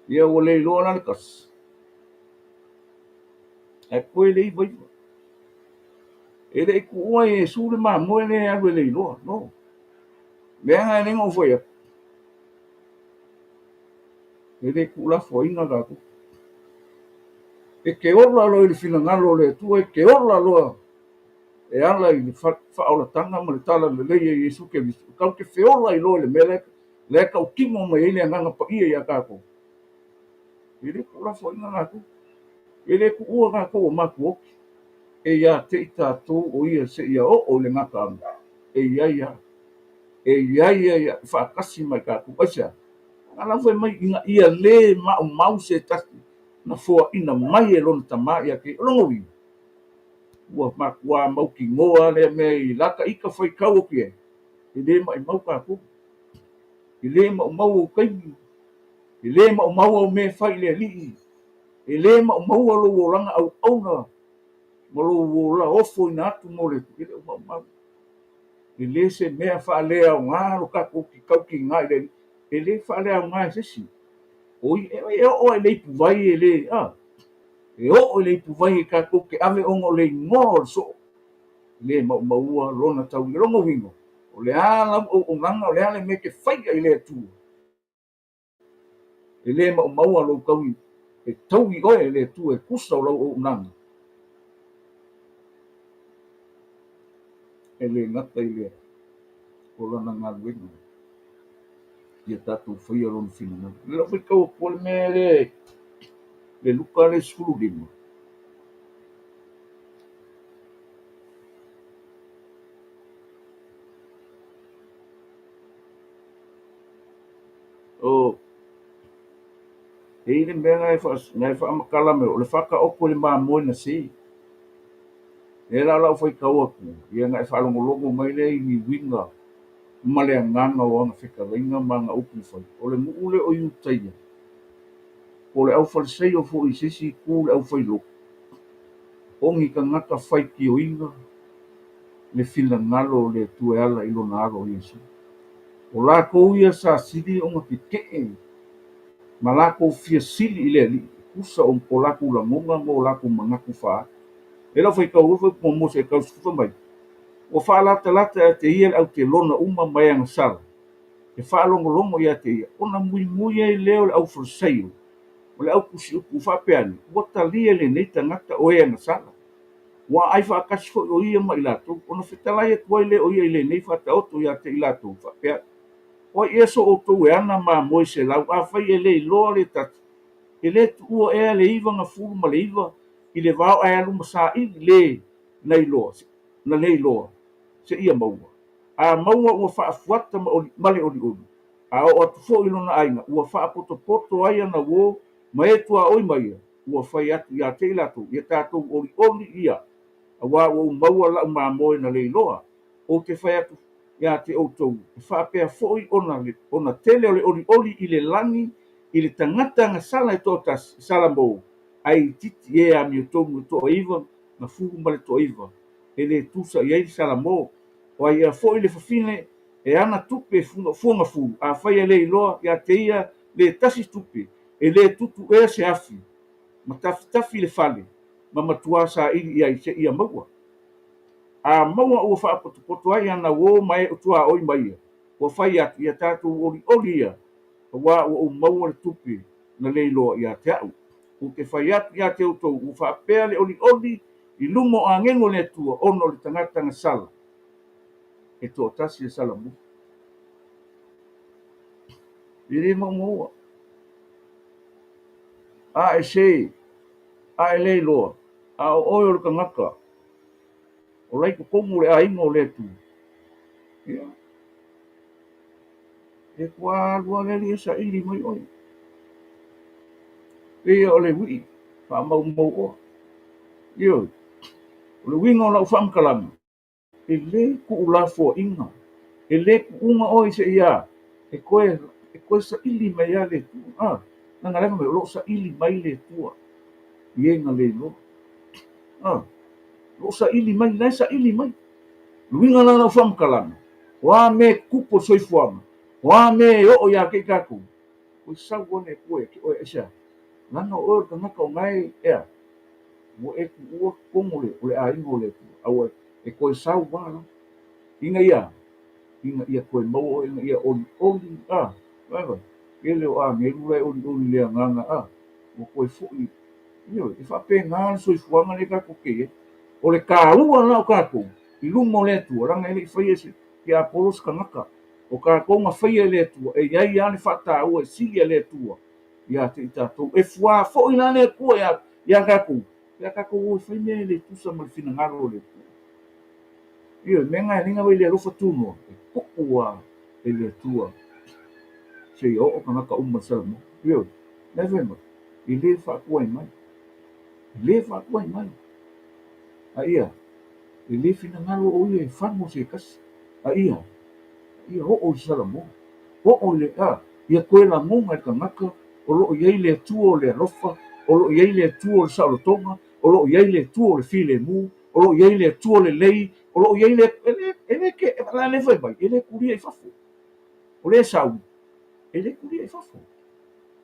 Ia ua le iloa la le tasi. Ae toe le 99. E le i tuua e Iesu le mamoe lea e alu e le iloa. No. Leaga e le na ou fai atu. E le tuulafoaiina tatou. E te ola loa i le finagalo o le Atua, e te ola loa e ala i le faaolataga ma le talalelei e Iesu Keriso. Tatou te feola ai loa i le mea lea lea e tautino mai ai le Agaga Paia ia tatou. E le tuulafoaiina tatou. E le tuua tatou o matuaoki. E ia te i tatou o ia seia oo i le gataaga. E i ai lava. E i ai lava e faatasi ma i tatou. Aisea? A la fai mai ina ia le maumau se tasi na foaina mai e lona Tama ia te ia. O lona uiga, ua matuā mautinoa lea mea i lata ita faitau atu i ai, e le maumau tatou. E le maumau ou taimi, e le maumau au mea e fai i le Alii, e le maumaua lou olaga auauna ma lou ola ofoina atu mo le Atua, e le o maumau. E le se mea faaleaoga lo tatou tautiga i le Alii, e le faaleaoga e se isi. O ia, e oo lava i le ipuvai e le, a, e oo i le ipuvai e tatou te ave ona o le igoa o le soo, e le maumaua lona tauiga. Lona uiga, o le a lau auaunaga, o le a le mea e te faia i le Atua, e le maumaua lou taui, e taui oe e le Atua e tusa o lau auaunaga. E le gata i lea, o lana galuega ia tatou faia lona finagalo. O lau faitau atu le mea lea le Luka le 15. O, e i ai le mea na e faamatala mai, o le faataoto i le mamoe na se. Lea la o lau faitau atu, ia na e faalogologo mai lea i ni uiga ma le agaga o ana fetalaiga ma ana upu na fai. O le nuu lea o Iutaia, po o le aufaleseio foi i se isi itu le aufailotu, o ni tagata faitioina le finagalo o le Atua e ala i lona alo o Iesu. O latou ia sa sili ona tetee ma latou fia sili i le Alii, e tusa o o latou lagona ma o latou manatu faaali. E lau faitau foi po mo se tau fai mai, ua faalatalata ia te ia le autelona uma ma e agasala, e faalogologo ia te ia, ona muimui ai lea o le aufalesaio, o le autusiupu faapea ane, ua talia e lenei tagata o e agasala. Ua aai faatasi foi o ia ma i latou, ona fetalai atu ai lea o ia i lenei faataoto ia te i latou, faapea, O ai ea so outou e ana mamoe 100, afai e le iloa le tasi, e le tuua ea le 99 i le vao ae alu ma saili le na iloa, na le iloa, seia maua? A maua ua faafuata ma, ma le olioli, a oo atu foi i lona aiga, ua faapotopoto ai ana uō ma e tuaoi ma ia, ua fai atu ia te i latou, Ia tatou olioli ia, auā ua ou maua lau mamoe na le iloa. Ou te fai atu ia te outou, e faapea foi ona, ona tele o le olioli i le lagi i le tagata agasala e toatasi, e sala mou, ae itiiti e amiotonu e toaiva, gafulu ma le toaiva. e le tusa i ai le Salamo. O ai ea foi le fafine e ana tupe fuagafulu, afai e le iloa ia te ia le tasi tupe, e le tutu ea se afi ma tafitafi le fale ma matuā saili i ai seia maua. A maua ua faapotopoto ai ana uō ma e tuaoi ma ia, ua fai atu, Ia tatou olioli ia, auā ua ou maua le tupe na le iloa ia te a'u. Ou te fai atu ia te outou, ua faapea le olioli i luma o agelu o le Atua ona o le tagata na sala e toatasi e Salamo. E le maumau'a. A e se, a e le iloa, a o oe o le tagata o la i totonu o le aiga o le Atua, ia, e tua alu lava le Alii e saili mai oe. Pei o le ui'i faamaumau oa. Ioe, o le uiga o lau faamatalaga, e le tuulafoaiina, e le tuuga oe i seia e toe, e toe saili mai lava le Atua. A, leaga o la e fai mai o lo o saili mai le Atua i e na le iloa. A, o lo o saili mai, la e saili mai. O le uiga la o lau faamatalaga, o a mea e tutupu o le soifuaga, o a mea e oo ia te i tatou, toe sau lava le Atua ia te oe, aisea? Leaga o oe o le tagata o na e, ea, ua e tuua totonu o le aiga o le Atua, a ua e toe sau lava la, ina ia, ina ia toe maua oe, ina ia olioli, a, vaai, tele o agelu la e olioli i le agaga, a, ua toe foi, ioe, e faapena le soifuaga lea tatou te i ai. O le taua la o tatou i luma o le Atua, leaga e le i faia e se tiapolo se tagata, o tatou na faia e le Atua, e i ai lava le faataua e sili a le Atua ia te i tatou. E fuā foi la le Atua ia, ia tatou, pe a tatou o e fai mea e le tusa ma le finagalo o le Atua. Ioe, mea na e alai ona i le alofa tunoa, e tuu lava e le Atua seia oo tagata uma i le Salamo. Ioe, la e fai mai, e le faatuai mai, e le faatuai mai. A ia, e le finagalo o ia e fagu se tasi, a ia, a ia oo i le Salamo, oo i le, a, ia toe lagona e le tagata o lo o i ai le Atua o le alofa, o lo o i ai le Atua o le saolotoga, o lo o i ai le Atua o le filemu, o lo o i ai le Atua lelei, o lo o i ai le, e le, e le, ke, la le fai mai, e le tulia i fafo. O le sau, e le tulia i fafo.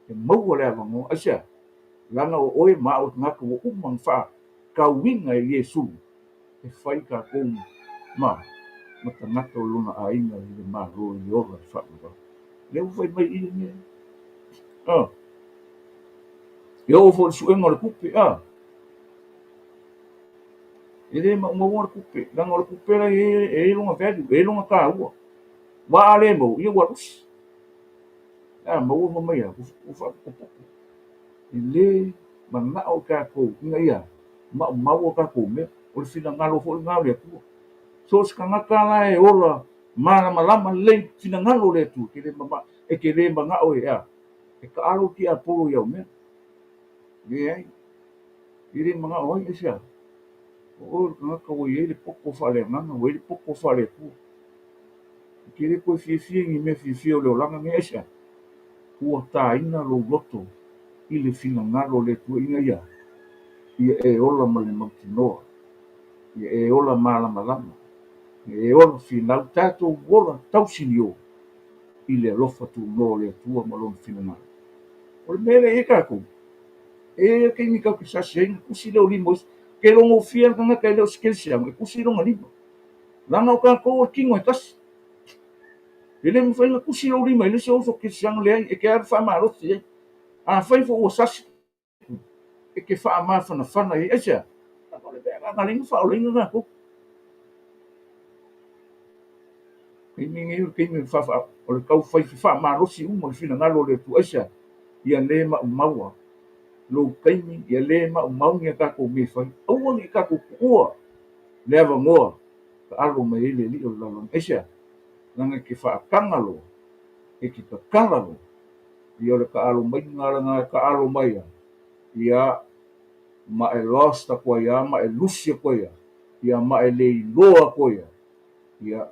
E maua le avanoa. Aisea? Leaga o oe ma au o le tagata ua uma ona faatauina e Iesu e fai tatou ma, ma tagata o lona aiga i le Malo i le ola i le faavavau. Lea ua fai mai i i mea. Ah. E oo foi i le suega o le tupe, ah. E le maumaua le tupe, leaga o le tupe la e i ai lona value, e i ai lona taua. Aua a le maua, ia ua lusi. A maua ma mai ua faapotopoto. E le manao i tatou ina ia maumau a tatou mea. O le finagalo foi lena o le Atua. So o se tagata la e ola malamalama lelei finagalo o le Atua, e te le manao e a? E taalo le tiapolo i au mea. Leai. E le manao ai, aisea? O oe o le tagata ua i ai le poto faaleagaga, ua i ai le poto faale-Atua. E te le toe fiafia i ni mea fiafia o le olaga nei, aisea? Ua taina lou loto i le finagalo o le Atua ina ia ia e ola ma le mautinoa, ia e ola malamalama, ia e ola finau, tatou ola tausinio i le alofa tunoa o le Atua ma Lona finagalo. O le mea lea e i ai tatou, e i ai lava taimi tatou te sasi ai ona tusi lea o lima o isi. Ke logofia le tagata e le o se kerisiano e tusi lona lima. Leaga o tatou o le tino e tasi. E le mafai ona tusi lou lima i le isi uso kerisiano, leai, e te alu faamalosi i ai. Afai foi ua sasi, e te faamafanafana i ai. Aisea? Leaga o le mea lena na ala ai ona faaolaina tatou. Taimi nei o le taimi o le tau fai faamalosi uma le finagalo o le Atua. Aisea? Ia le maumaua lou taimi, ia le maumau ni a tatou mea e fai. Aua ne i tatou tuua le avanoa taalo mai ai le Alii o le lalolagi. Aisea? Leaga e te faataga loa, e te tatala loa, ia o le taalo mai lena e taalo mai ai, ia ma e lost atu ai lava, ma e lusi atu ai lava, ia ma e le iloa atu ai lava, ia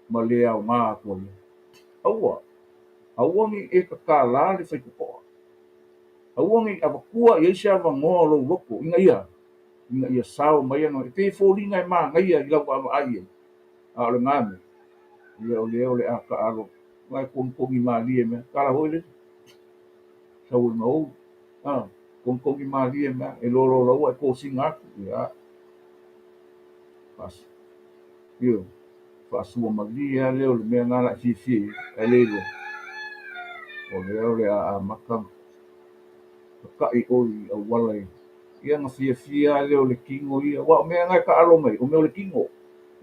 ma le aoga atu ai lava. Aua, aua ne i e tatala le faitotoa. Aua ne i avatua i ai se avanoa o lou loto ina ia ina ia sao mai ana, e pei e foliga e manaia i lau vaavaai i ai, a o lena mea, ia o lea o le a taalo, aua e togitogi malie mai, tala foi lele, sau e gaou, a, togitogi malie mai, e loa loa ua e tosina atu, ia, ioe, faasua malie lava lea o le mea lena o le a e fiafia i ai, ae le iloa, o lea o le a amata tata'i oe i auala e ia ona fiafia lava lea o le tino ia. Aua o mea na e taalo mai, o mea o le tino.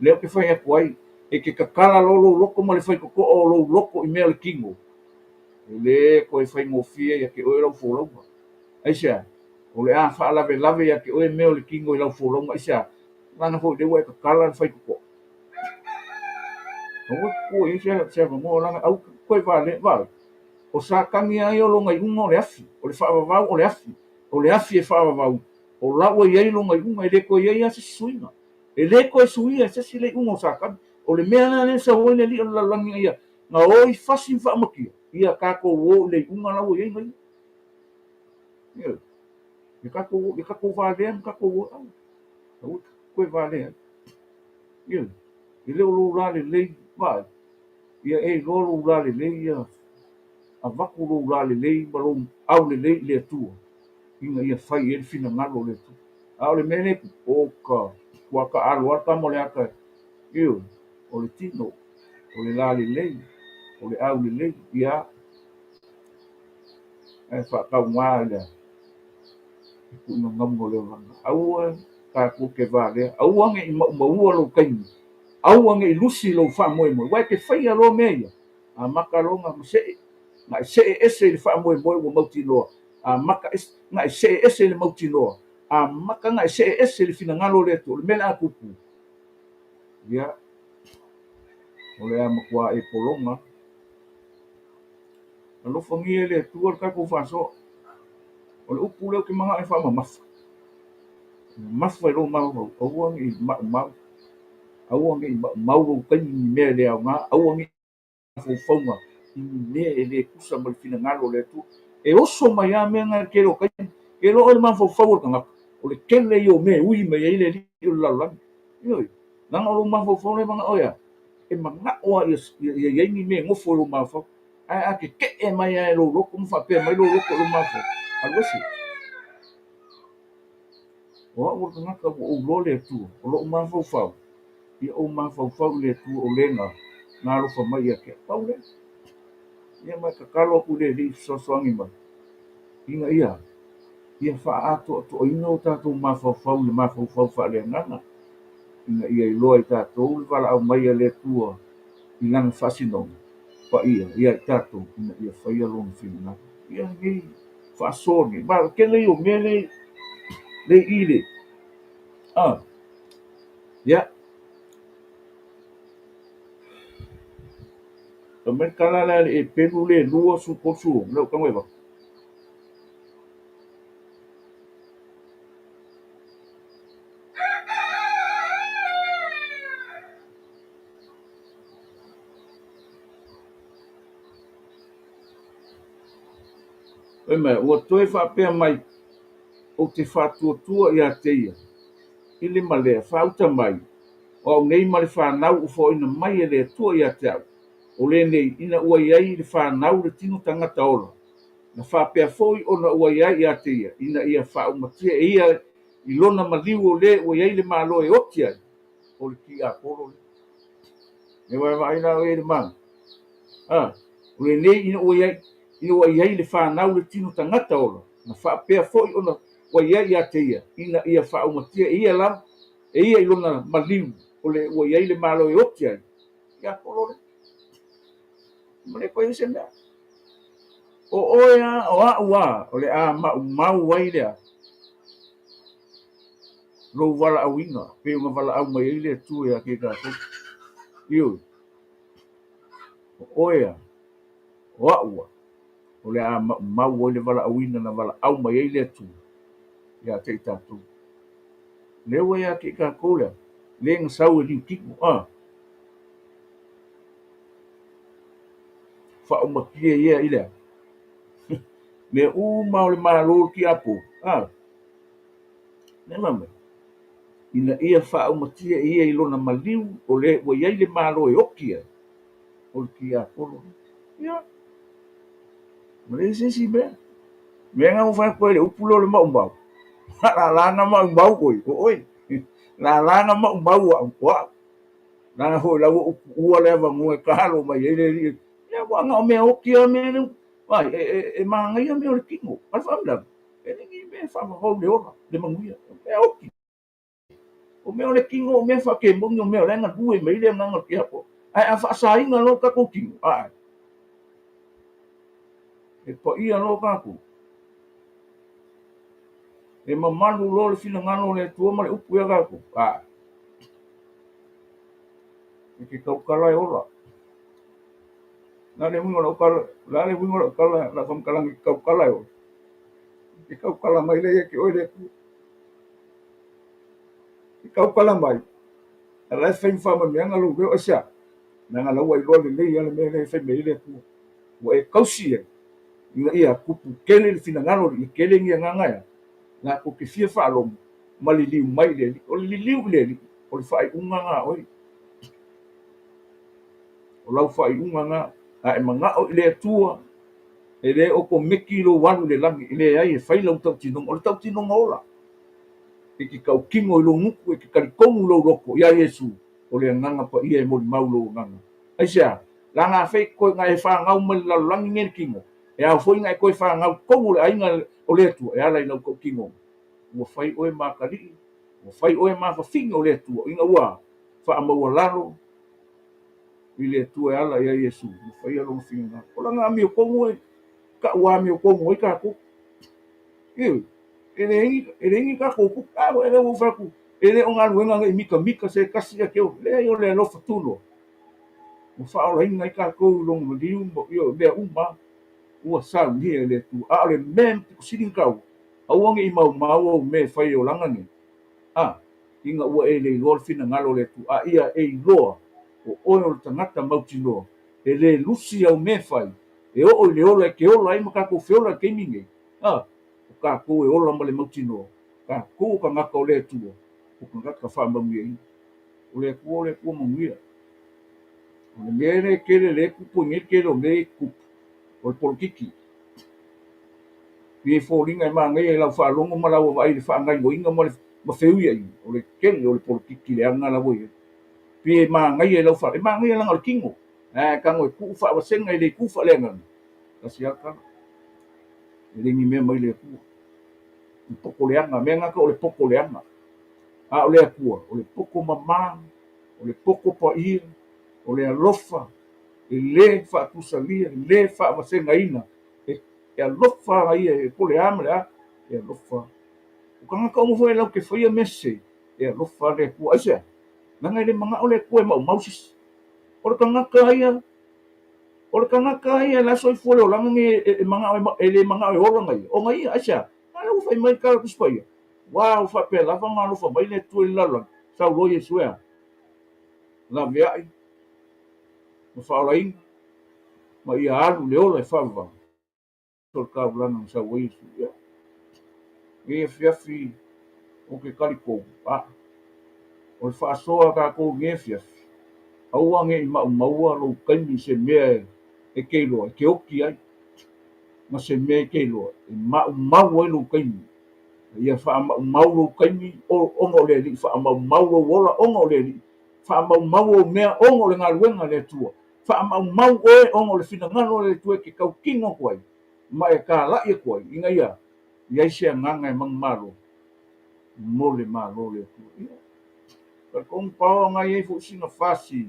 Lea ou te fai atu ai, e te tatala loa lou loto ma le faitotoa o lou loto i mea o le tino, e le toe faigofie ia te oe lau folauga. Aisea? O le a faalavelave ia te oe mea o le tino i lau folauga. Aisea? Leaga foi o lea ua e tatala le faitotoa. Aua e te tua i ai se avanoa, leaga aua e te toe valea. Vaai. O Satani lava ia o lona iuga o le afi, o le faavavau o le afi, o le afi e faavavau, o la ua i ai lona iuga, e le toe i ai lava se isi suiga. E le toe suia e se isi le iuga o Satani. O le mea la lea e sau ai le alii o le lalolagi ina ia gaoi fasi ma faamatia, ia tatou o i le iuga la ua i ai na ia. Ioe. Ia tatou, ia tatou valea ma tatou o, aua, aua e toe valea ai. Ioe. E le o lou lalelei, vaai. Ia e iloa lou lalelei ia avatu lou lalelei ma lou aulelei i le Atua ina ia fai i ai le finagalo o le Atua. A o le mea lea, o ka ua taalo lava le tama o le ata, ioe, o le tino, o le lalelei, o le aulelei, ia, ae faatauga i le tuuina gauga o le olaga. Aua tatou te valea, aua ne i maumaua lou taimi Aua ne i lusi lou faamoemoe, aua e te faia loa mea ia, amata loa ona see, na e see ese i le faamoemoe ua mautinoa, amata ese, na e see ese i le mautinoa, amata na e see ese i le finagalo o le Atua, o le mea o le a tupu, ia, o le a matua e pologa. Alofagia e le Atua le tatou faasoa. O le upu lea ou te manao e faamamafa. Mamafa i lou mafaufau, aua ne i maumau, aua ne i maumau lou taimi i ni mea e le aoga, aua ne i mafaufauga i ni mea e le tusa ma le finagalo o le Atua. E oso mai lava mea na i le tele o taimi. E iloa oe le mafaufau o le tagata, o le tele ia o mea e ui mai ai le alii o le lalolagi. Ioe, leaga o lou mafaufau la e manao e a? E manao lava ia i ai ni mea e nofo i lou mafaufau. Ae a tetee mai lava e lou loto ma faapea mai lou loto i lou mafaufau, alu ese. O au o le tagata ua ou iloa le Atua, o lou mafaufau, ia ou mafaufau i le Atua o le na na alofa mai ia te au. Pau lea. Ia ma e tatalo atu i le Alii e fesoasoani mai, ina ia ia faaatoatoaina o tatou mafaufau i le mafaufau faaleagaga, ina ia iloa e tatou le valaau mai a le Atua i Lana faasinoga paia ia i tatou ina ia faia Lona finagalo. Ia lenei faasoa nei. Ma o le tele ia o mea lea lea i le a ia Aumai le tala lea a le Epelu le 2 30 lea ua tago e avatu. Fai mai, ua toe faapea mai, Ou te faatuatua ia te ia i le malea, faauta mai, o au nei ma le fanau ua foaina mai e le Atua ia te au, o lenei, ina ua i ai le fanau le tino tagata ola, na faapea foi ona ua i ai ia te ia, ina ia faaumatia e ia i lona maliu o le ua i ai le Malo e oti ai, o le tiapolo lea. E vaavaai la oe i le mana. A, o lenei ina ua i ai, ina ua i ai le fanau le tino tagata ola, na faapea foi ona ua i ai ia te ia, ina ia faaumatia e ia lava, e ia i lona maliu o le ua i ai le Malo e oti ai, tiapolo lea. Ma le koe ai se mea. O oe a, o a'u a, o le a maumau ai lea lou valaauina, pei ona valaau mai ai le Atua ia te tatou. Ioe, o oe a, o a'u a, o le a maumau ai le valaauina na valaau mai ai le Atua ia te i tatou. Lea ua ia te i tatou lea, le na sau e liutino, a. Faaumatie ia i lea. Mea uma o le Malo o le tiapo, a. Lea mai. ina ia faaumatia e ia i lona maliu o le ua i ai le Malo e oki ai, o le tiapolo lea. Ia, ma leai se isi mea. Mea na ua fai atu ai le upu lea o le maumau, lala na maumau oe, o oe. Lala na maumau au, o au. Leaga foi la ua upuua le avanoa e talo mai ai le alii. Ia ua na o mea oti lava mea lea. Vai, e, e, e manaia mea o le tino. A o le faalavelave, e le ni mea e faavavau le ola, le manuia. O mea oti. O mea o le tino, o mea faakemoni, o mea o la e galue mai ai le agaga o le tiakono. Ae a faasaina loa le tatou tino, ae, e paia loa tatou. E mamalu loa le finagalo o le Atua ma le upu ia tatou, ae, e te tautala e ola. O le a le uiga o lau tala, o le a le uiga o lau tala, lau faamatalaga e te tautala e ola? E te tautala mai lea ia te oe le Atua. E tautala mai, a o la e fai ma faamanuiaga lou leo, aisea? Leaga la ua iloa lelei lava le mea lea e fai mai ai le Atua. Ua e tausi ai, ina ia tupu tele le finagalo, ia tele ni agaga e a, latou te fia faalogo ma liliu mai i le Alii. O le liliu i le Alii, o le faaiuga lena a oe. O lau faaiuga lena. A e manao i le Atua, e le otomeki lou alu i le lagi, e leai, e fai lau tautinoga. O le tautinoga ola, e te tautino i lou gutu, e te talitonu i lou loto ia Iesu, o le Agaga Paia e molimau lou agaga. Aisea? Leaga afai e toe na e fanau mai le lalolagi nei le tino, e ao foi na e toe fanau i totonu o le aiga o le Atua e ala i lau tautinoga. Ua fai oe ma atalii, ua fai oe ma fafine o le Atua, ina ua faamaualalo i le Atua e ala ia Iesu, ua faia lona finagalo. O lana amiotonu e tau amiotonu ai tatou. Ioe, e leai e leai ni tatou tupe. A ua ua ou fai atu, e le o galuega nei mitamita se tasi ia te oe. Leai o le alofa tunoa ua faaolaina ai tatou i lona maliu ma ioe, mea uma ua saunia e le Atua. A o le mea e pito sili ona taua, aua ne i maumau au mea e fai e olaga nei, a ina ua e le iloa le finagalo o le Atua, a ia e iloa o oe o le tagata mautinoa, e le lusi au mea e fai, e oo i le ola e te ola ai ma tatou feola i le taimi nei, a o tatou e ola ma le mautinoa, tatou o tagata o le Atua, o tagata faamanuiaina. O le Atua o le Atua manuia. O le mea lea e tele lea e tupu ai nei le tele o mea ia e tutupu, o le polokiki. Pei e foliga e manaia i lau faalogo ma lau vaai i le faagaoioiga ma le ma feuiaiga, o le tele o le polokiki leaga la ua i ai. Pei e manaia i lau faalogo, e manaia leaga o le tino, ae tago e tuu faavasega i le itu faaleagaga, tasi lava le tala. E le ni mea mai le Atua. O le poto leaga, mea na o le poto leaga. A o le Atua, o le poto mama, o le poto paia, o le alofa, e le faatusalia, e le faavasegaina, e alofa ia e po o le a ma le a, e alofa. O tagata uma foi latou te faia mea sese, e alofa le Atua. Aisea? Leaga e le manao le Atua e maumau se isi. O le tagata ia, o le tagata ia la e soifua le olaga nei e, e, manao e, e le manao e ola na ia, ona ia, aisea? A lea ua fai mai le tala Tusi Paia, ua ua faapea lava ona alofa mai le Atua i le lalolagi, sau loa Iesu e a? Laveai ma faaolaina ma ia alu i le ola e faavavau. O le taulaga na sau ai Iesu. Ia, nei afiafi ou te talitonu, a, o le faasoa a tatou i nei afiafi, aua ne i maumaua lou taimi i se mea e te iloa, e te oti ai, ma se mea e te iloa, e maumau ai lou taimi. Ia faamaumau lou taimi ona o le Alii, faamaumau lou ola ona o le Alii, faamaumau ou mea ona o le galuega a le Atua. Faamaumau oe ona o le finagalo o le Atua e te tautino atu ai ma e talai atu ai, ina ia i ai se agaga e manumalo mo le Malo o le Atua. Ia, talitonu paoa na i ai foi sina fasi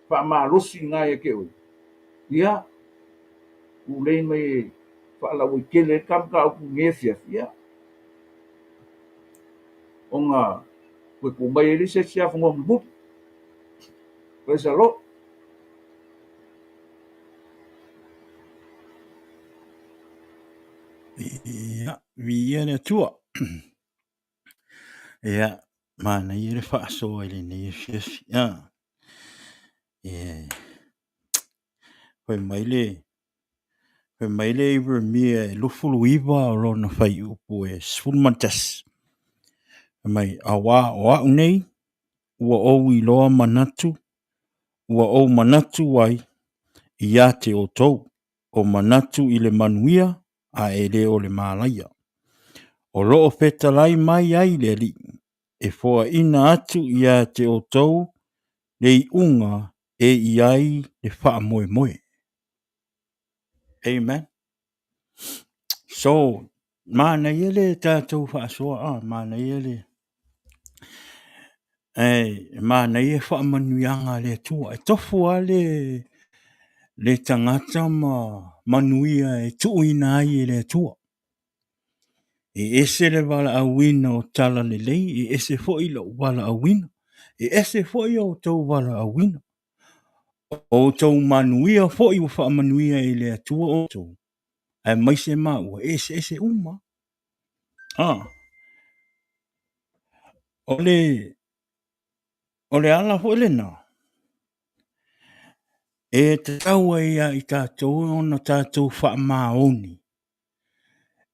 faamalosi i ina ia te oe. Ia, tulei mai e faalauaitele ai le ta mataupu i lenei afiafi, ia, ona toe tuu mai ai lea se isi avanoa mulimuli. Praise the Lord. Ia, viia le Atua. Ia, manaia le faasoa i lenei afiafi. Ia, e, fai mai le, fai mai le Ieremia e 29 o lona fuaiupu e 11. Mai, auā o a'u nei, ua ou iloa manatu, ua ou manatu ai iā te outou, o manatu i le manuia a e le o le mālaia. O loo fetalai mai ai le Alii, e foaina atu iā te outou le iuga e i ai le faamoemoe. Amen. So, manaia le tatou faasoa, ah, manaia le e manaia faamanuiaga a le Atua. E tofu lava le, le tagata ma manuia e tuuina ai e le Atua. E ese le valaauina o tala lelei, e ese foi lou valaauina, e ese foi o outou valaauina. O outou manuia foi ua faamanuia e le Atua outou, aemaise maua, e eseese uma. Ah. O le, o le ala foi lena, e tatau ai ia i tatou ona tatou faamaoni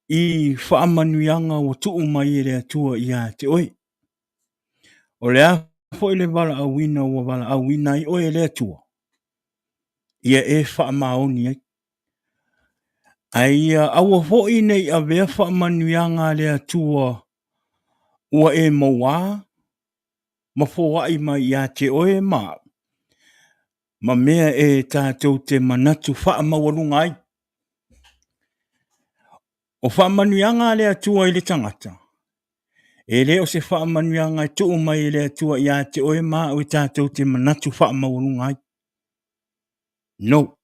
i faamanuiaga ua tuu mai e le Atua ia te oe. O le a foi le valaauina ua valaauina ai oe e le Atua, ia e faamaoni ai. Ae ia aua foi ne i avea faamanuiaga a le Atua ua e mauā ma foai mai ia te oe ma au, ma mea e tatou te manatu faamaualuga ai. O faamanuiaga a le Atua i le tagata, e le o se faamanuiaga e tuu mai e le Atua ia te oe ma au e tatou te manatu faamaualuga ai. No.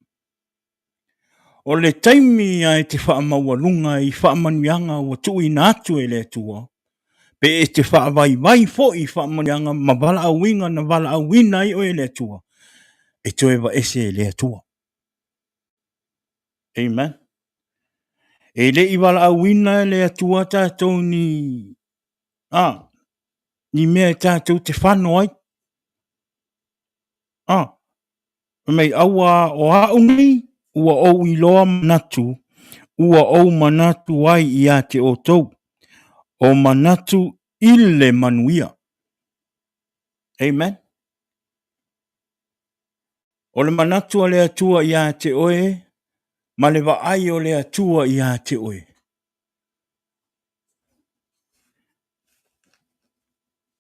O le taimi a e te faamaualuga i faamanuiaga ua tuuina atu e le Atua, pe e te faavaivai foi i faamanuiaga ma valaauina na valaauina ai oe e le Atua, e toe vaese e le Atua. Amen. E le i valaauina e le Atua tatou ni, a, ni mea e tatou te fano ai. A, mai aua o a'u nei ua ou iloa manatu, ua ou manatu ai ia te outou, o manatu i le manuia. Amen. O le manatu a le Atua ia te oe ma le vaai o le Atua ia te oe.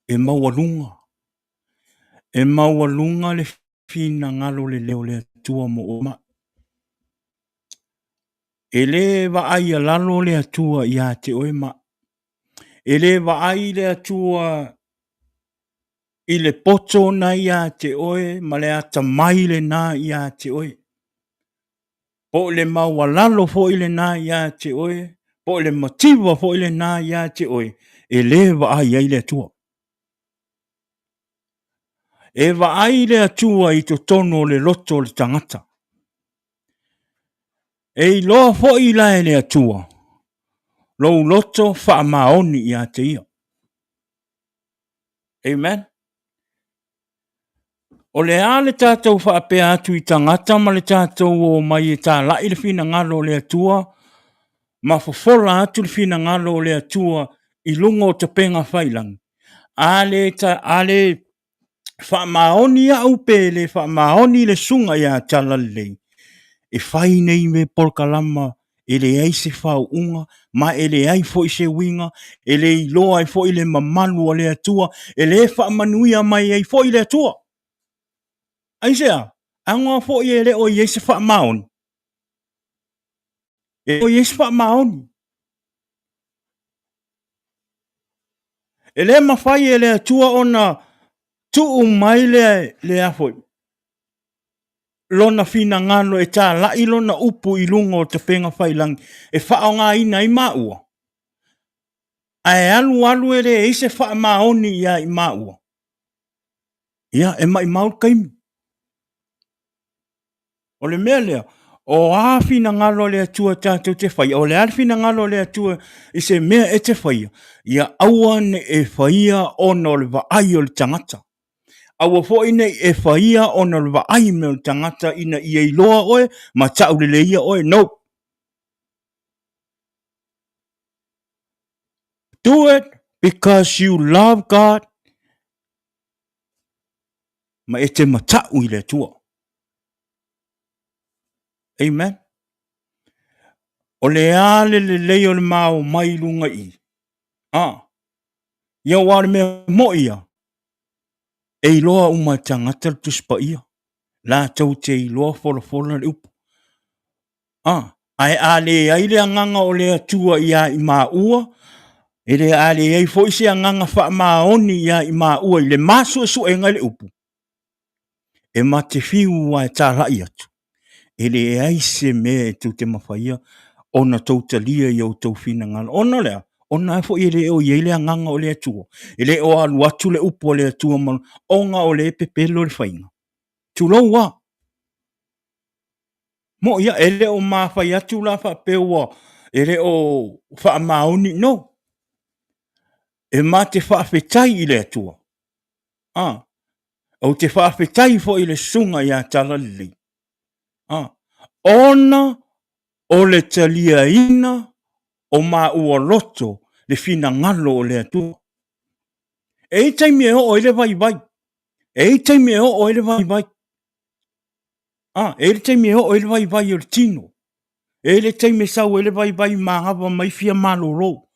E maualuga, e maualuga le finagalo lelei o le Atua mo oe ma. E le vaai alalo le Atua ia te oe ma. E le vaai le Atua i le poto na ia te oe ma le atamai lena ia te oe. Po o le maualalo foi lena ia te oe, po o le mativa foi lena ia te oe, e le vaai ai le Atua. E vaai le Atua i totonu o le loto o le tagata. E iloa foi la e le Atua lou loto faamaoni ia te ia. Amen. O le a le tatou faapea atu i tagata ma le tatou o mai e talai le finagalo o le Atua ma fofola atu le finagalo o le Atua i luga o tapega failangi. A le, ta, a le faamaoni au pe le faamaoni le susuga ia Talalelei, e fai nei me polokalama e leai se faauuga ma e leai foi se uiga, e le iloa ai foi le mamalu o le Atua, e le faamanuia mai ai foi le Atua. Aisea? Agoa foi e le o i ai se faamaoni. E le o i ai se faamaoni. E le mafai e le Atua ona tuu mai le, le a foi, lona finagalo e talai lona upu i luga o tapega failangi e faaaogaina ai maua, ae alu alu e leai se faamaoni ia i maua, ia e maimau le taimi. O le mea lea, o a finagalo a le Atua tatou te faia, o le a le finagalo a le Atua i se mea e te faia, ia aua ne i e faia ona o le vaai o le tagata. Aua foi ne i e faia ona o le vaai mai o le tagata ina ia iloa oe ma tauleleia oe. No. Do it. Because you love God ma e te mata'u i le Atua. Amen. O le a le lelei o le ma omai i luga i i? Ah. Ia aua o le mea mo'i ia, e iloa uma e tagata le Tusi Paia, latou te iloa folafola le upu. Ah, ae a leai le agaga o le Atua ia i maua, e le a leai foi se agaga faamaoni ia i maua i le ma suesuega i le upu, e ma te fiu a e talai atu, e leai se mea e tou te mafaia ona tou talia i outou finagalo. Ona o le a? Ona foi e le o i ai le agaga o le Atua, e le o alu atu le upu a le Atua ma ona o lea e pepelo le faiga. Tulou a! Mo'i a, e le o mafai atu la faapea ua, e le o faamaoni, no. E ma te faafetai i le Atua. Ah, ou te faafetai foi i le susuga ia Talalelei. Ah, ona o le taliaina o maua loto le finagalo o le Atua. E i ai taimi e oo ai le vaivai. E i ai taimi e oo ai le vaivai. Ah, e i ai le taimi e oo ai le vaivai o le tino. E i ai le taimi e sau ai le vaivai manava mai fia malolo.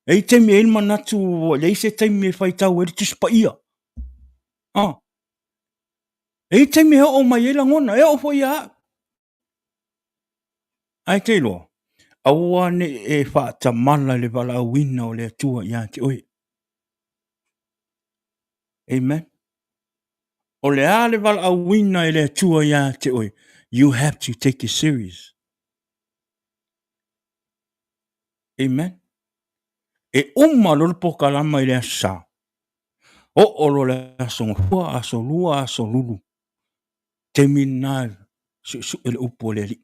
E i ai taimi e i ai le manatu ua leai se taimi e faitau ai le Tusi Paia. Ah. E i ai taimi e oo mai ai lagona, e oo foi ia au. Ae te iloa, aua ne i e faatamala i le valaauina o le Atua ia te oe. Amen. O le a le valaauina e le Atua ia te oe, you have to take it serious. Amen. E uma loa le pokalama i le Aso Sa, oo loa le Aso Gafua, Aso Lua, Aso Lulu, taimi lena e suesue le upu a le Alii.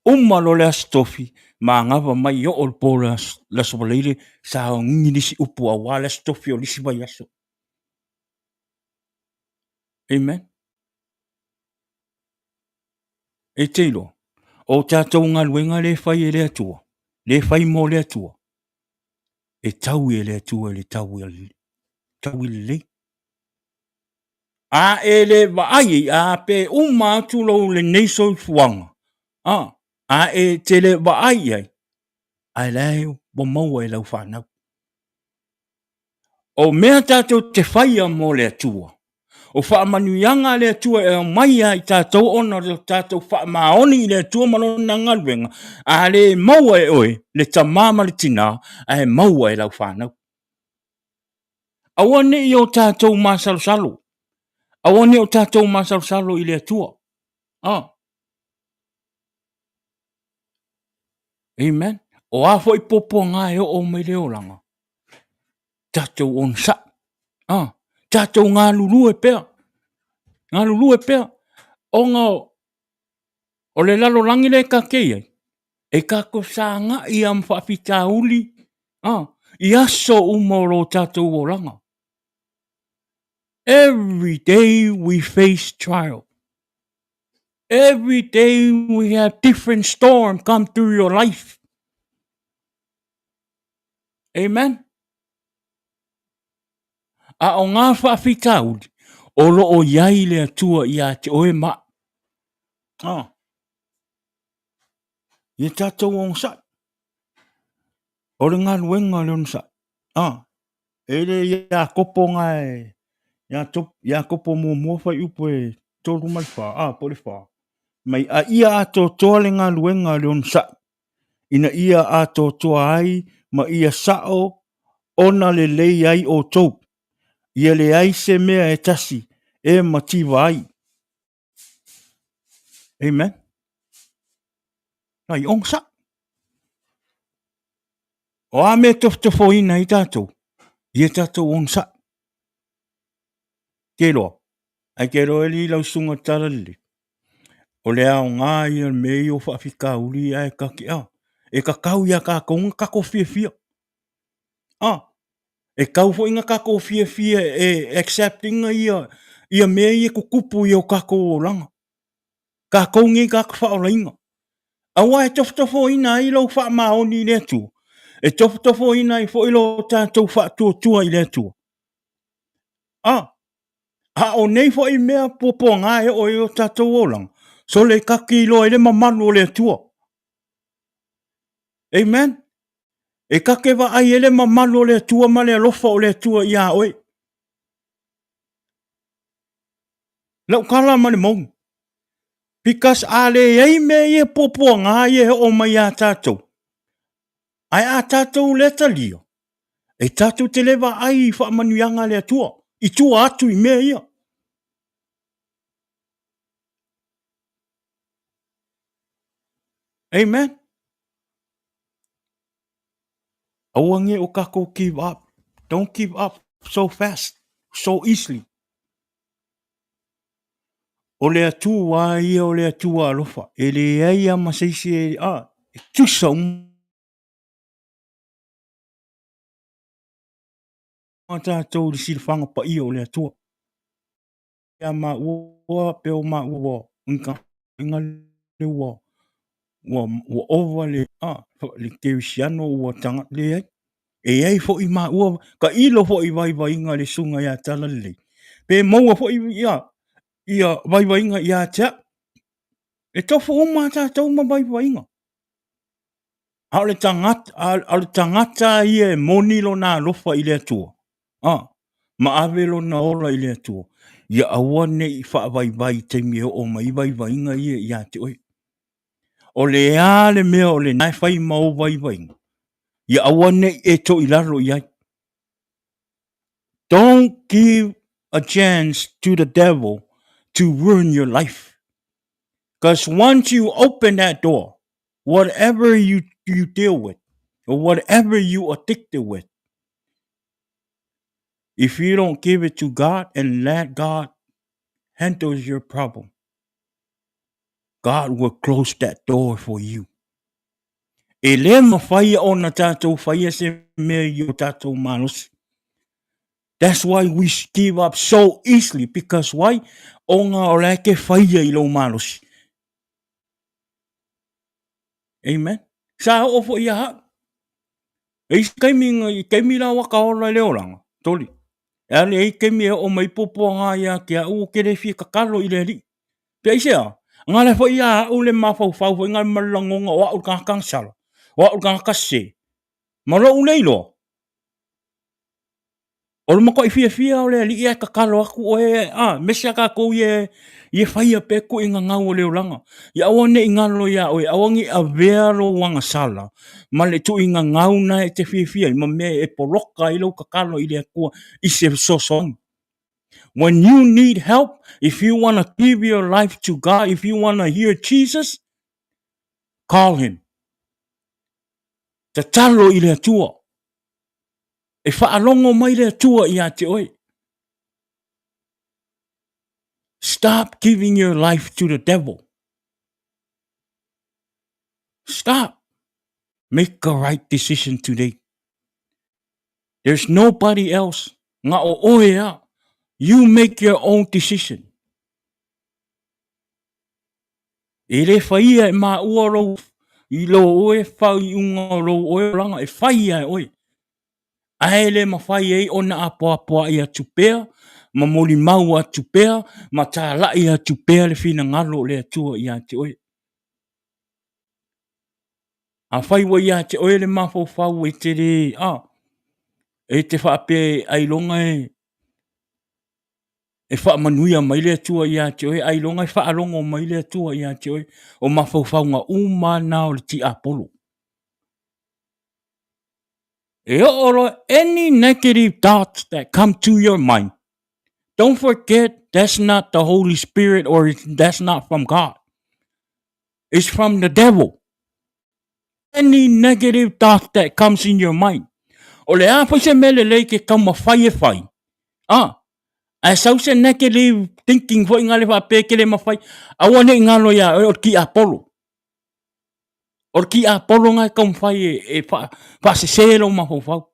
Uma loa le Aso Tofi, manava mai oo le po o le Aso Faraile, saogigi nisi upu aua le Aso Tofi o le isi vaiaso. Amen. E te iloa, o tatou galuega lea e fai e le Atua, lea e fai mo le Atua, e taui e le Atua i le taui lelei. A e le vaai, a pe uma atu lou lenei soifuaga, a, a e te le vaai i ai, ae la e ua maua e lau fanau. O mea tatou te faia mo le Atua, o faamanuiaga a le Atua e aumai ia i tatou ona o le tatou faamaoni i le Atua ma lona galuega, a le maua e oe le tama ma le tina, ae maua e lau fanau. Aua ne i o tatou masalosalo, aua ne i o tatou masalosalo i le Atua. Ah. Amen. O a foi puapuaga e oo mai le olaga, tatou onosai. Ah, tatou galulue pea. Galulue pea. Ona o le lalolagi lea e tatou i ai, e tatou sagai lava ma faafitauli ah, i aso uma o lo tatou olaga. Every day we face trial. Every day we have different storm come through your life. Amen. A o ngā faafitauli, o lo o i ai le Atua ia te oe ma. Ah. Ia tātou onosai. O le galuega o le onosai. Ah. E le Iakopo ngā e, Iakopo muamua fuaiupu e 3 ma le 4, ah, po o le 4. Mai a ia atoatoa le galuega a le onosai, ina ia atoatoa ai ma ia sao ona lelei ai outou, ia leai se mea e tasi e mativa ai. Amen. Nai onosai. O a mea e tofotofoina ai tatou, ia tatou onosai. Ke loa, ai ke loa eli lau susuga Talalelei, o le aoga ia o le mea ia o faafitauli ae ta te a, e tatau ia tatou ona tatou fiafia. A, e tau foi na tatou fiafia e accept ina ia, ia mea ia e tutupu i o tatou olaga. Tatou nei tagata faaolaina. Aua e tofotofoina ai lou faamaoni i le Atua. E tofotofoina ai foi lo tatou faatuatua i le Atua. A, a o nei foi mea puapuaga e oo i o tatou olaga, sole kaki iloa ai le mamalu o le Atua. Amen. E kake vaai ai le mamalu o le Atua ma le alofa o le Atua iā oe. Lau tala ma le moni. Because a leai mea ia puapuaga ia e oo mai ia tatou, ae a tatou le talia, e tatou te le vaai i faamanuiaga a le Atua i tua atu i mea ia. Amen. Aua ne o tatou give up. Don't give up so fast, so easily. O le Atua ia o le Atua alofa. E leai lava ma se isi e, a, e tusa uma tatou i le silafaga paia o le Atua. Ia maua pe o maua ua le ua ua ua ova le a le kerisiano ua taga leai. E i ai foi maua tailo foi i vaivaiga a le susuga ia Talalelei, pe maua foi ia ia vaivaiga ia te au. E tofu uma lava tatou ma vaivaiga. A o le tagata, a o le tagata ia e moni lona alofa i le Atua, a, ma ave lona ola i le Atua, ia aua ne i faavaivai i taimi e oo mai ai vaivaiga ia ia te oe. O le a le mea o lena e fai ma ou vaivaiga, ia aua ne i e toilalo i ai. Don't give a chance to the devil to ruin your life. Because once you open that door, whatever you, you deal with, or whatever you addicted with, if you don't give it to God and let God handles your problem, God will close that door for you. E le mawhai ona tātou whaia se mea i o tātou malosi. That's why we give up so easily because why? O ngā o la ke whaia i lou malosi. Amen. Sa oo foi ia hau. E isi taimi, i taimi la waka ola i le oranga, toli. E ale ei taimi e oo mai popoa ngā ia te au o ke le fia kakalo i le alii. Pe aisea, ngā le foi ia au le mafaufau foi ngā malalangonga o au le tagata agasala, o au le tagata sese. Ma lou le iloa, O le matuai fiafia o le Alii ae tatalo atu oe, a, mese a tatou ia e faia pea tuuaiga gau o le olaga. Ia aua ne i galo iā oe, aua ne i avea lou agasala ma le tuuaiga gau na e te fiafia ai ma mea e poloka ai lou tatalo i le Atua i se fesoasoani. When you need help, if you want to give your life to God, if you want to hear Jesus, call him. Tatalo i le Atua. E faalogo mai le Atua iā te oe. Stop giving your life to the devil. Stop. Make a right decision today. There's nobody else. Nga o oe a. You make your own decision. E le whaia e māua rou i lo oe whaiunga o lou oe olaga e whai e oe. Ae le mawhai ei ona apoapoaʻi atu pea, ma molimau atu pea, ma tālaʻi atu pea le finagalo o le Atua iā te oe. Afai ua iā te oe le mafaufau e te le, a, e te faapea ailoga e, e faamanuia mai le Atua iā te oe, ailoga e faalogo mai le Atua iā te oe, o mafaufauga uma na o le tiapolo. E oo loa any negative thoughts that come to your mind, don't forget that's not the Holy Spirit or that's not from God. It's from the devil. Any negative thought that comes in your mind. O le a foi se mea lelei ke taumafai e fai. Ah, ae sau se negative thinking foi ngā le whaapea ke le mawhai. Aua nei ngalo ia oe o le tiapolo. O le tiapolo ngā e taumafai e, e wha, whaasese lou mafaufau.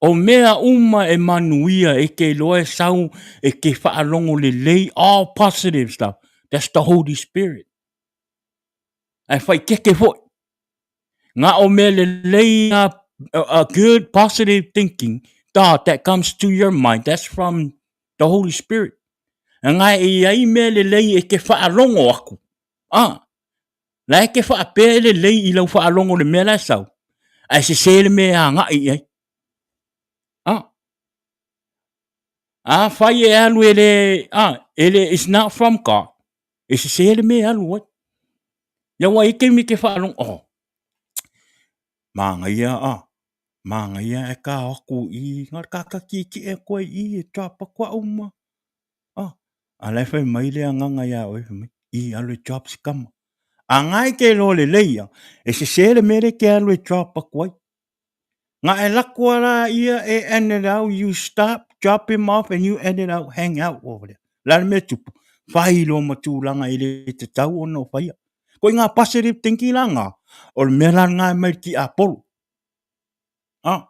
O mea uma e manuia e ke iloa e sau e ke whaalogo lelei, all positive stuff. That's the Holy Spirit. Ae whai keke foi. Nga o mea lelei a, a good positive thinking thought that comes to your mind, that's from the Holy Spirit. Nga e iai mea lelei e ke whaalogo aku. Ah, la e ke whaapea e lelei i lau whaalogo le mea la e sau. Ae sese le mea e agai i ai. Ah, afai e alu e le, ah, e le, it's not from God. E sese le mea e alu ai. Ia ua i taimi ke whaalogo, oh, māngaia, ah, māngaia e kā aku i ngā kākaki ki e koe i e drop aku au ma. Ah, a lai whai mai le anganga ia oe, whai mai, i alu e drop si kama. A ngai ke lo le leia, e sese le mere ke alu e drop aku ai. Nga e lako ala ia e ended out, you stop, drop him off and you ended out hang out over there. La le mea tupu, whai loa ma tūlanga i le te tau ona o whaia. Ko i ngā positive thinking la ngā, o le mea la ngā e mai ki Apollo. Ah.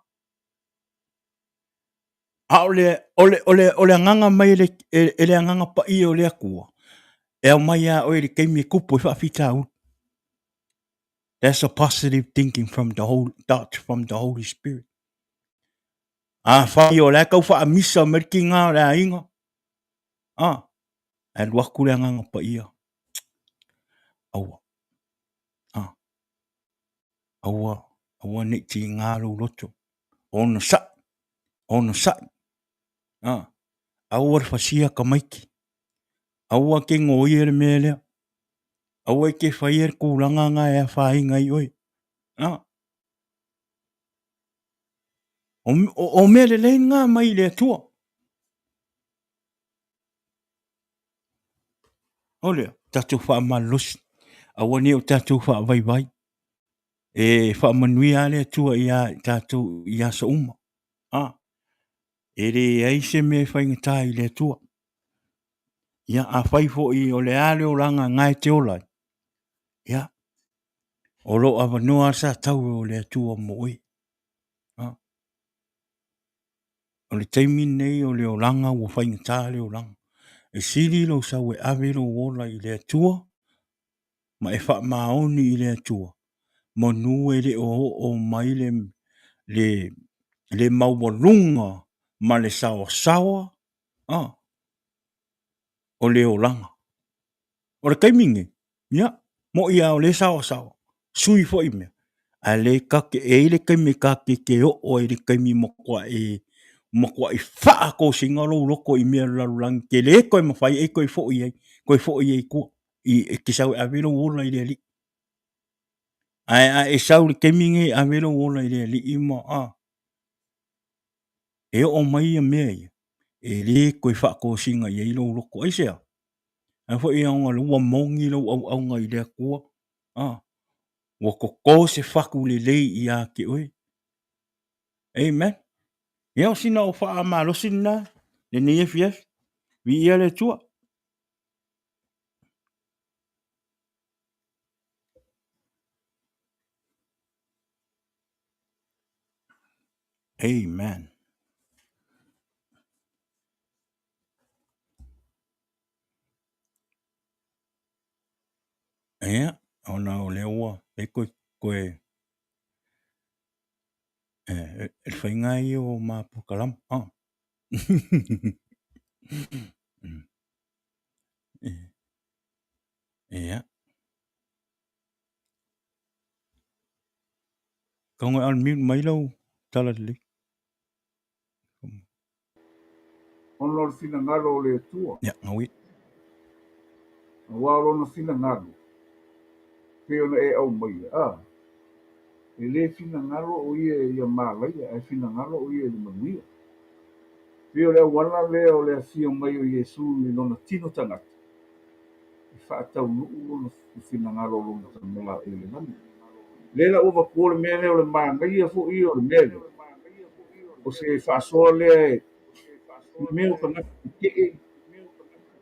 A o le, o le, o le, o le anganga mai e le, e, e le anganga paia o le Atua, e au mai a oe le keimi e kupu e whaawhita ulu. That's a positive thinking from the whole thoughts from the Holy Spirit. A whai o le kau whaamisa mai ki ngā o le ainga. A, e luaku le anganga paia. Aua. A, aua, aua nei ti ngā lou loto. Ono sa, ono sa. A, aua le whasia ka maiki. Aua ke ngoi e le mea lea. Aua e ke whai e le kūlanga ngā e a whāinga i oe. A. O, o, o mea le lei ngā mai i le atua. O lea, tātou whaamalosi. Aua nei o tātou whaavaivai. E whaamanuia a le atua i a tātou i aso uma. A. E le ai se mea e whaingatā i le atua. Ia, afai foi o le a le olaga ngae te ola ai, ia, o lo avanoa a sa tau o le Atua mo oe. A. O le taimi nei o le olaga ua faigata le olaga. E sili lou sau e ave lou ola i le Atua, ma e faamaoni i le Atua, manu e le o oo mai le, le, le maualuga ma le saoasaoa, a, o le olaga. O le taimi nei, ia, moʻi lava o lea e saoasaoa, sui foi mea, ae le kake, e i ai le taimi ka te te oo ai i le taimi matuai, matuai faatosina lou loto i mea o le lalolagi, te le toe mafai ai toe foi ai, toe foi ai i tua, i, e te sau e ave lou ola i le Alii. Ae a e sau i le taimi nei e ave lou ola i le Alii ma, a, e oo mai ia mea ia, e lē toe faatosina i ai lou loto. Aisea? Ae foi ona ua moni lou auauna i le Atua, a, ua totō se fatu lelei ia te oe. Amen. Ia o sina o faamalosi lena, lenei afiafi. Viia le Atua. Amen. Ia, ona o lea ua e koe koe e, e le whainga ia o mā pōkalama. Oh. Ia. Kaunga e unmute mai lau tala lelei. Ona o le finagalo o le Atua. Ia, gaui. Aua o lona finagalo, pei ona e aumaia, a, e le finagalo o ia ia malaia, ae finagalo o ia i le manuia. Pei o le auala lea o le afio mai o Iesu i lona tino tagata, e faataunuu lona finagalo o lona Tama i le lagi. Lea la ua avatua le mea lea o le manaia foi ia o le mea lea, o se faasoa lea e i mea o tagata tetee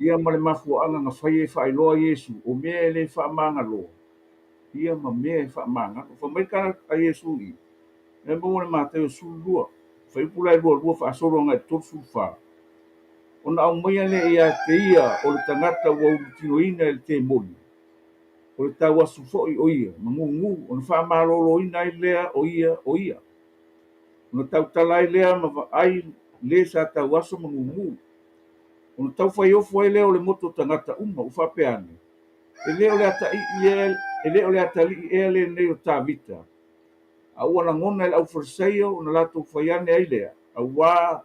ia ma le mafuaaga na fai e faailoa Iesu o mea e le faamagaloa ia ma mea e faamagalo. Fai mai tala a Iesu i e maua le Mataio 12, fuaiupu la e 22 faasolo agai i le 34. Ona aumaia lea ia te ia o le tagata ua ulutinoina e le temoni, O le tauaso foi o ia ma gugu, ona faamaloloina ai lea o ia o ia. Ona tautala ai lea ma vaai le sa tauaso ma gugu. Ona taufaiofu ai lea o le motu o tagata uma, ua faapea ane, E le o le atalii ea, e le o le atalii ea lenei o Tavita? A ua lagona e le aufalesaio ona latou fai ane ai lea, auā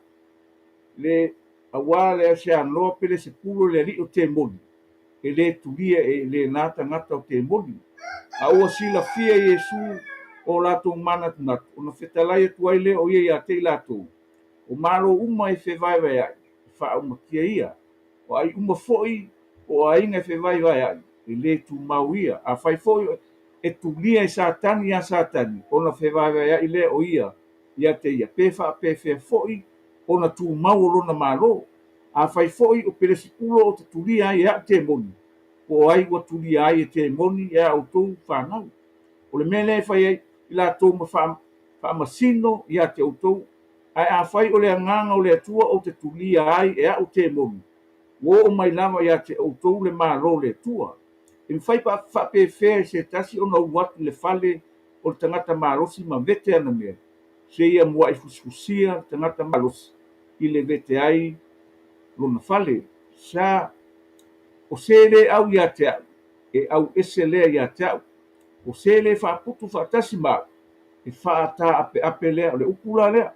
le auā le seanoa Pelesepulu le alii o temoni, e le tulia e lena tagata o temoni. A ua silafia e Iesu o latou manatunatu, ona fetalai atu ai lea o ia ia te i latou, O Malo uma e fevaevaeaʻi, e faaumatia ia. O ai uma foi o aiga e fevaevaeaʻi, e le tumau ia. Afai foi e tulia e Satani iā Satani, ona fevaevaeaʻi lea o ia ia te ia, pe faapefea foi ona tumau o lona Malo? Afai foi o Pelesipulo ou te tulia ai e a'u temoni, po o ai ua tulia ai e temoni e a outou fanau? O le mea lea e fai ai i latou ma faamasino ia te outou, ae afai o le Agaga o le Atua ou te tulia ai e a'u temoni, ua oo mai lava ia te outou le Malo o le Atua. E mafai faapefea e se tasi ona ulu atu i le fale o le tagata malosi ma vete ana mea, seia muaʻi fusifusia le tagata malosi i le vete ai lona fale? Sa o se le ʻau ia te aʻu, e ʻau ese lea ia te aʻu. O se le faaputu faatasi ma aʻu, e faataapeape lea. O le upu la lea,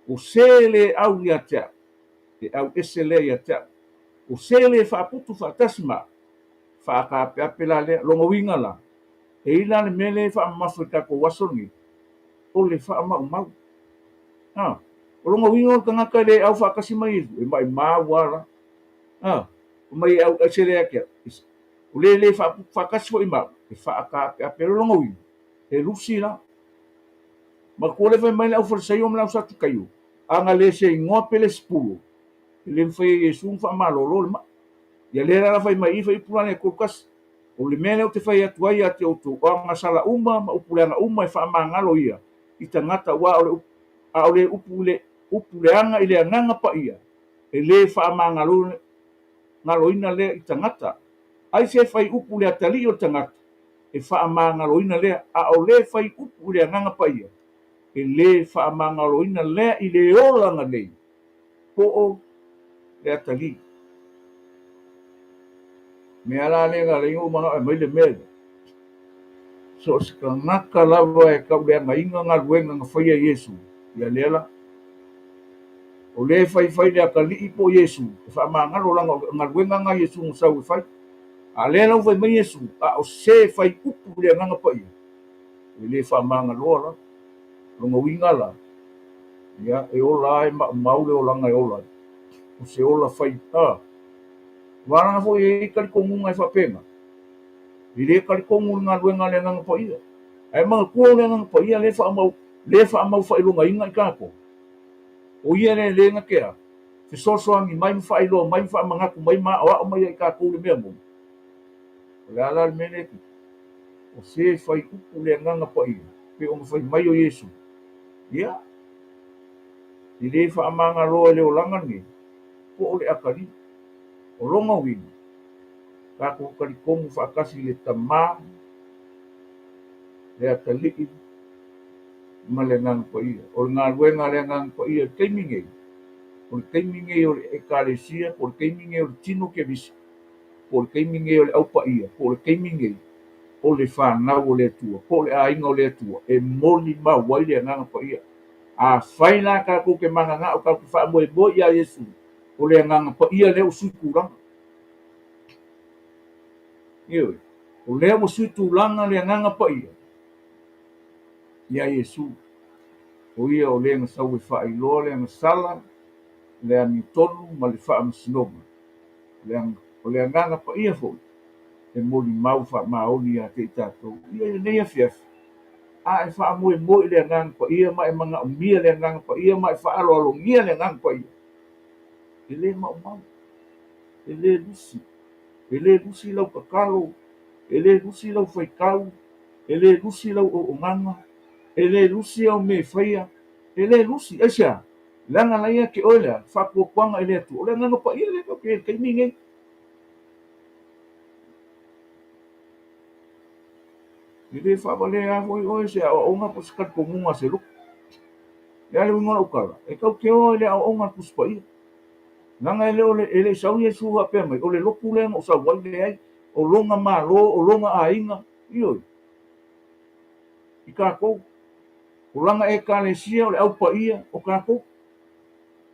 o se le ʻau ia te aʻu, e ʻau ese lea ia te aʻu. O se le faaputu faatasi ma aʻu, e faataapeape la lea. Lona uiga la, e i la le mea lea e faamamafa i le tatou aso lenei, o le faamaumau. A, o lona uiga o le tagata e le ʻau faatasi ma Iesu, e maʻimau lava la. A, fai mai e ʻau ese lea ia te aʻu. O le le faaputu faatasi foi ma aʻu, e faataapeape. O lona uiga, e lusi la. Manatua lea fai mai le aufalesaio ma le ausatukaio, a na le se igoa Pelesipulo, e le mafai e Iesu ona faamalolo le mai. Ia lea la fai mai i fuaiupu la lea 31. O le mea lea ou te fai atu ai ia te outou, o agasala uma ma upu leaga uma e faamagalo ia i tagata, aua o le upu, a o le upu i le upu leaga i le Agaga Paia, e le faamagaloina lea i tagata. Ai se fai upu i le atalii o le tagata, e faamagaloina lea, a o le fai upu i le Agaga Paia, e le faamagaloina lea i le olaga nei, po o le atalii. Mea la lea na ala ai ona ou manao e aumai le mea lea, so o se tagata lava e tauleagaina galuega na faia e Iesu, ia lea la. O lea e faifai le atalii po o Iesu e faamagalo leaga o galuega na a Iesu na sau e fai. A lea la ua fai mai Iesu, a o se fai upu i le Agaga Paia, e le faamagaloa la. Lona uiga la, ia, e ola lava e maumau le olaga e ola ai. O se ola fai, a, wānanga foi e i ai talitonuga e faapena, e le talitonu i le galuega a le Agaga Paia. Ae manatua o le Agaga Paia lea e faamau, lea e faamau faailogaina i tatou. O ia lea e le na te a, fesoasoani mai ma faailoa mai ma faamanatu mai ma aoao mai ia i tatou le mea moni. O le a la le mea lea e tupu? O se fai upu le Agaga Paia, pei ona fai mai o Iesu, ia, e le faamagaloa i le olaga lenei, po o le atalii. O lona uiga, tatou talitonu faatasi i le Tama, le Atalii ma le Agaga Paia. O le galuega a le Agaga Paia i le taimi nei, o le taimi nei o le Ekalesia, po o le taimi nei o le tino Keriso, po o le taimi nei o le Au Paia, po o le taimi nei o le fanau o le Atua, po o le aiga o le Atua, e molimau ai le Agaga Paia. Afai la tatou te mananao tatou te faamoemoe ia Iesu, o le Agaga Paia lea ua sui tulaga. Ioe, o lea ua sui tulaga le Agaga Paia ia Iesu. O ia o le na sau e faailoa le agasala, le amiotonu ma le faamasinoga. O le Agaga Paia foi e molimau faamaoni ia te i tatou. Ia i lenei afiafi, a e faamoemoe i le Agaga Paia ma e manaomia le Agaga Paia ma e faaaloalogia le Agaga Paia, e le maumau, e le lusi, e le lusi lau tatalo, e le lusi lau faitau, e le lusi lau auaunaga, e le lusi au mea e faia, e le lusi. Aisea? Leaga la ia te oe le a? Faatuatuaga i le Atua. O le Agaga Paia lea tatou te i ai i le taimi lenei. E le faavalea lava foi oe se aoaoga po o se talitonuga a se lotu. O le a le uiga o lau tala? E tatou te o i le aoaoga a le Tusi Paia. Leaga e le o le, e le i sau Iesu faapea mai, o le lotu lea na ou sau ai, leai, o lona Malo, o lona aiga, ioe, i tatou. O lana Ekalesia o le Au Paia o tatou.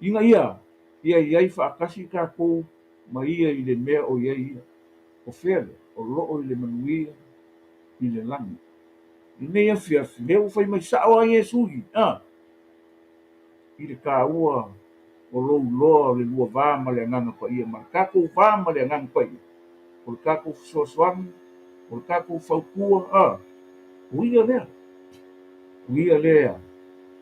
Ina ia, ia i ai faatasi tatou ma ia i le mea o i ai ia. O fea lea? O loo i le manuia i le lagi. I lenei afiafi, lea ua fai mai sao lava Iesu i, a, i le taua o lou iloa o le lua va ma le Agaga Paia, ma le tatou va ma le Agaga Paia, o le tatou fesoasoani, o le tatou fautua, a, o ia lea. O ia lea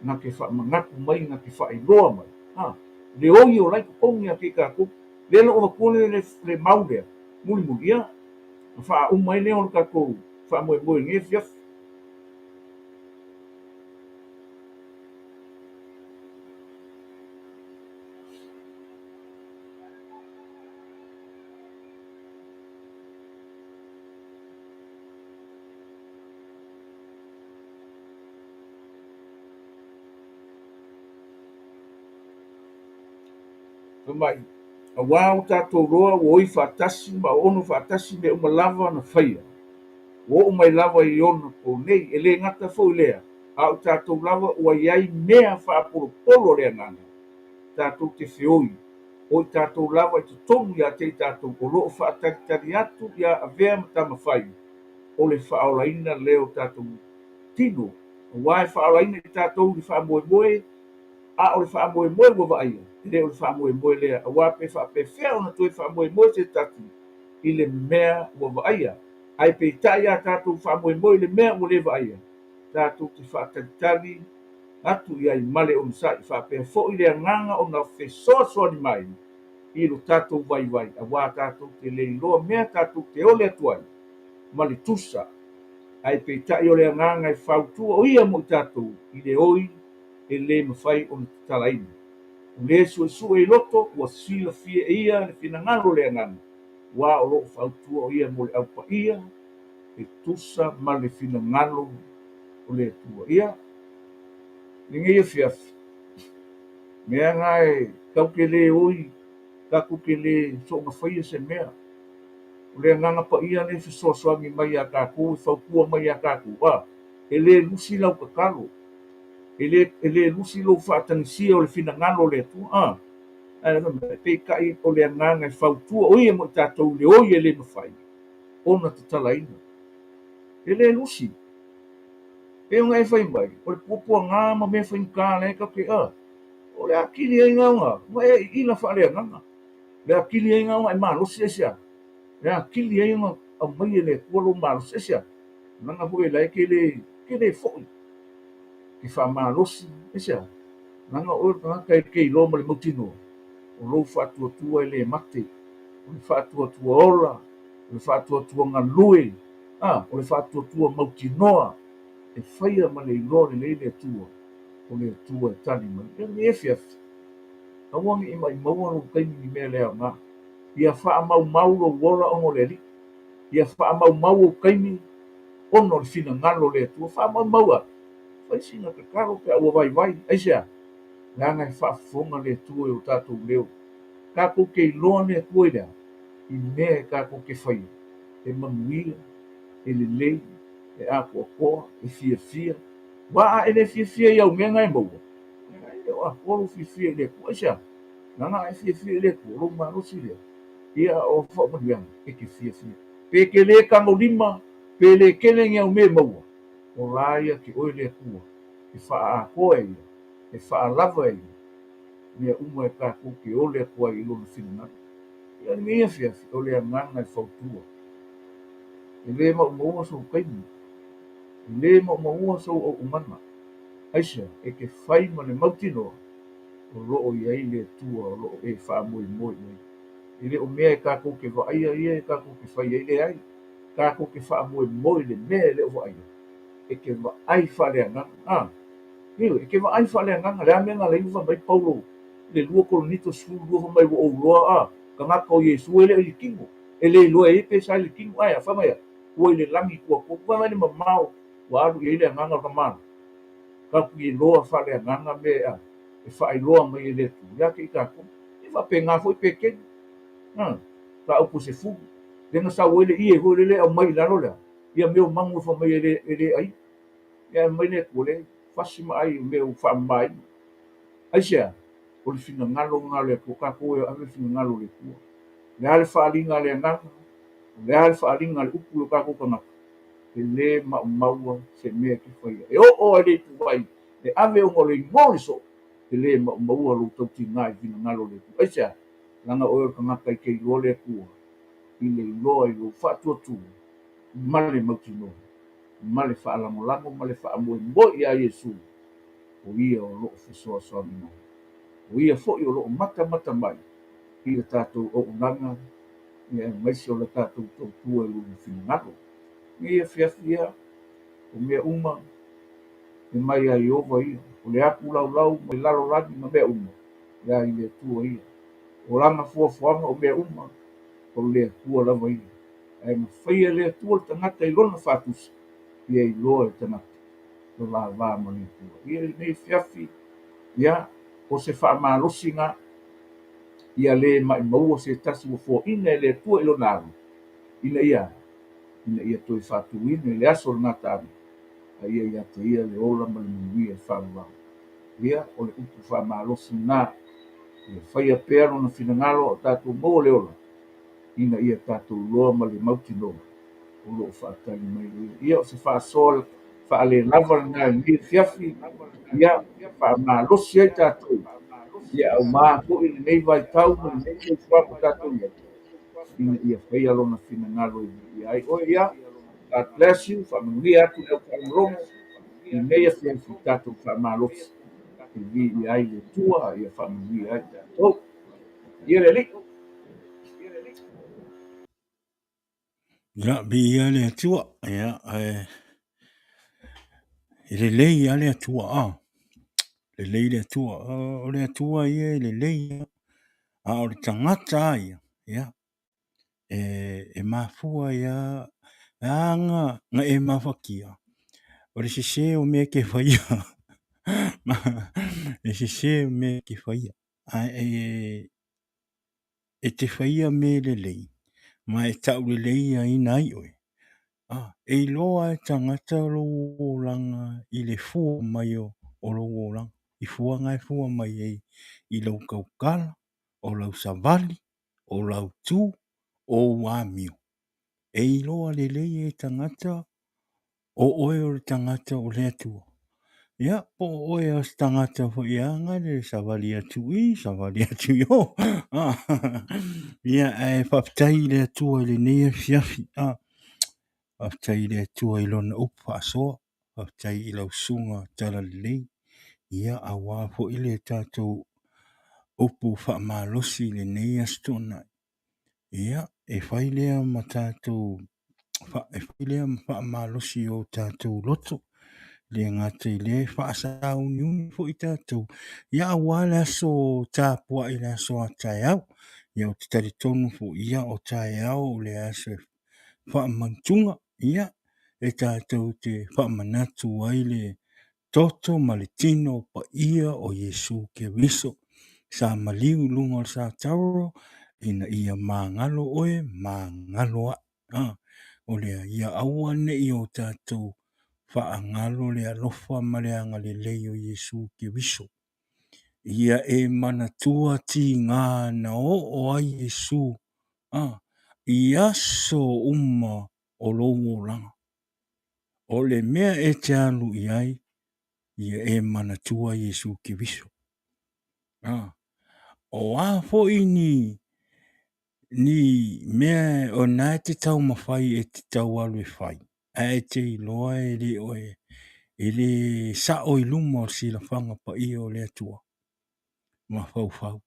na te faamanatu mai, na te faailoa mai, a, le oi o la i totonu ia te i tatou. Lea la ua avatua le, le, le mau lea, mulimuli, ia, na faauma ai lea o le tatou faamoemoe i lenei afiafi. Fai mai, Auā ua tatou loa ua oi faatasi ma oono faatasi mea uma lava na faia, ua oo mai lava i ona po nei, e le gata foi lea, a o tatou lava ua i ai mea faapolopolo a le Agaga, tatou te feoi, o i tatou lava i totonu ia te i tatou o lo o faatalitali atu ia avea ma tamafai o le faaolaina lea o tatou tino, auā e faaolaina i tatou i le faamoemoe, a o le faamoemoe ua vaaia, e le o le faamoemoe lea, auā pe faapefea ona toe faamoemoe se tasi i le mea ua vaaia, ae peitai a tatou faamoemoe i le mea ua le vaaia, tatou te faatalitali atu i ai ma le onosai, faapea foi le agaga ona fesoasoani mai i lo tatou vaivai, auā tatou te le iloa mea tatou te ole atu ai ma le tusa, ae peitai o le agaga e fautua o ia mo i tatou i le oi e le mafai ona tatalaina. O le suesue i loto ua silafia e ia le finagalo o le agaga, auā o lo o fautua o ia mo le Au Paia e tusa ma le finagalo o le Atua. Ia, lenei afiafi, mea na e tatou te le oi, tatou te le soona faia se mea. O le Agaga Paia lea e fesoasoani mai iā tatou, e fautua mai iā tatou, a, e le lusi lau tatalo, e le, e le lusi lou faatagisia o le finagalo o le Atua, a, ae fai mai, peitai o le Agaga e fautua, o ia mo i tatou i le oi e le mafai ona tatalaina. E le lusi. Pei ona e fai mai, o le puapuaga ma mea faigata la e tatou te, a, o le atili ai na ona, ona e iila faaleagaga. O le atili ai na ona e malosi aisea? O le atili ai ona aumai e le Atua lou malosi aisea? Leaga foi la e te le, te le foi, te faamalosi aisea? Leaga o oe o le tagata e te iloa ma le mautinoa, o lou faatuatua e le mate, o le faatuatua ola, o le faatuatua galue, a, o le faatuatua mautinoa e faia ma le iloa lelei le Atua, o le Atua e tali mai. Ia lenei afiafi, aua ne i maʻimaua lou taimi i mea le aoga. Ia faamaumau lou ola ona o le Alii. Ia faamaumau ou taimi ona o le finagalo o le Atua. Faamaumau a, fai sina tatalo pe a ua vaivai. Aisea? Leaga e faafofoga le Atua i o tatou leo. Tatou te iloa le Atua i le a? I mea e tatou te faia, e manuia, e lelei, e atoatoa, e fiafia. Aua a e le fiafia i au mea na e maua, e le o atoa lou fiafia i le Atua. Aisea? Leaga a e fiafia i le Atua, o lou malosi lea, ia o faamanuiaga e te fiafia. Pe te le tagolima, pe le tele ni au mea e maua, o la ia te oe le Atua, e faaatoa e ia, e faalava e ia, mea uma e tatou te ole atu ai i Lona finagalo. Ia lenei afiafi, o le agaga e fautua. E le maumauga sou taimi, e le maumauga sou auaunaga. Aisea, e te fai ma le mautinoa o lo o i ai le Atua o lo o e faamoemoe i ai. E le o mea e tatou te vaaia ia e tatou te fai ai, leai, tatou te faamoemoe i le mea e le o vaaia, e te vaai faaleagaga. A, ioe, e te vaai faaleagaga. O le a mea na alai ona fai mai Paulo i le 2 Korinito 12 fai mai ua ou iloa, a, tagata o Iesu e le o i le tino, e le iloa e ia pe sa i le tino. Ae a, fai mai a, Ua i le lagi tua tonu. Vaavaai le mamao ua alu i ai le agaga o le tamaloa. Tatou te iloa faaleagaga mea e faailoa mai e le Atua ia te i tatou. E faapena foi Petelu. Mataupu e 10, lea na sau ai le ie foi lele e aumai i lalo lea, ia mea o manu e fai mai e le, e le aia. Ia ae mai le Atua, leai, fasi ma ai o mea ua faamamaina. Aisea? O le finagalo lena o le Atua, tatou e ave le finagalo o le Atua. O le a le faaaliga a le Agaga, o le a le faaaliga a le upu i o tatou tagata, e le maumaua se mea e te faia. E oo lava i le ituvai e ave ona o le igoa o le soo, e le maumaua lou tautiga i finagalo o le Atua. Aisea? Leaga oe o le tagata e te iloa le Atua i le iloa i lou faatuatua ma le mautinoa ma le faalagolago ma le faamoemoe ia Iesu, o Ia o lo o fesoasoani mai, o Ia foi o lo o matamata mai i le tatou auaunaga aemaise o le tatou tautua i Lona finagalo. Nei afiafi ia, o mea uma e mai ia Ieova ia, o le apu laulau ma le lalolagi ma mea uma, ia i le Atua ia. O Lana fuafuaga o mea uma, o le Atua lava ia. Ae na faia e le Atua le tagata i Lona faatusa, ia iloa e le tagata lo la va ma le Atua. Ia i lenei afiafi, ia, o se faamalosiga, ia le maʻimaua se tasi ua foaina e le Atua i lona alo, ina ia, ina ia toe faatuina i le aso o le gataaga, a ia ia te ia le ola ma le manuia e faavavau. Ia, o le upu faamalosi lena, ia faia pea lona finagalo a o tatou maua le ola, ina ia tatou iloa ma le mautinoa o lo o faatali mai o Ia. Ia, o se faasoa faalelava lena i lenei afiafi, ia faamalosi ai tatou, ia auma foi lenei vaitau ma lenei soifuaga o tatou i ai, ina ia faia lona finagalo e viia ai oe. Ia, God bless you, faamanuia atu i lau faalogologo i lenei afiafi tatou faamalosi e viia ai le Atua, ia faamanuia ai tatou. Ia le Alii. Ia, viia le Atua. Ia, e, e lelei lava le Atua. A, lelei le Atua. O le Atua ia e lelei. A o le tagata lava ia, ia, e, e mafua ia, e a na, na e mafatia, o le sese o mea e te faia. Le sese o mea e te faia. Ae e, e te faia mea lelei ma e tauleleiaina ai oe. A, e iloa e tagata lou olaga i le fua mai o, o lou olaga, i fuaga e fua mai ai i lau tautala, o lau savali, o lau tu, o ou amio. E iloa lelei e tagata o oe o le tagata o le Atua. Ia, po o oe o se tagata foi e aga le savali atu i, savali atu i o. Ah, ia, ae faafetai i le Atua i lenei afiafi. Ah, faafetai i le Atua i lona upu faasoa. Faafetai i lau susuga talalelei. Ia, aua foi le tatou upu faamalosi i lenei Aso Toonai. Ia, e fai lea ma tatou e fai lea ma faamalosi i o tatou loto. Le gata i lea e faasauniuni foi tatou, ia aua le aso tapuai le aso a taeao. Ia ou te talitonu foi, ia o taeao o le aso e faamantuga, ia e tatou te faamanatu ai le toto ma le tino paia o Iesu Keriso sa maliu i luga o le satauro ina ia magalo oe, magalo a'e. A, o lea, ia aua ne i o tatou faagalo le alofa ma le agalelei o Iesu Keriso. Ia e manatua tiga na oo ai Iesu a, i aso uma o lou olaga. O le mea e te alu i ai, ia e manatua Iesu Keriso. A, o a foi ni, ni mea o na e te taumafai e te tau alu e fai, ae e te iloa e le o e, e le sao i luma o le silafaga paia o le Atua. Mafaufau,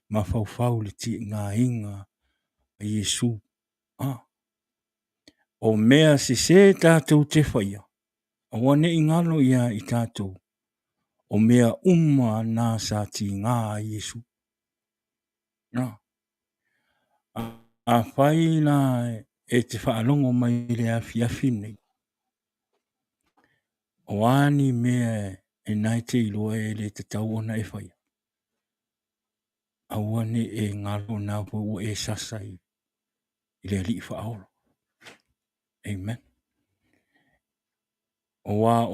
mafaufau i le tigaina a Iesu. A, o mea sese tatou te faia, aua ne i galo ia i tatou, o mea uma na sa tiga ai Iesu. A, afai la e te faalogo mai i le afiafi nei, o a ni mea e na e te iloa e le tatau ona e faia, aua ne i e galo na foi ua e sasa i le Alii Faaola. Amen. Aua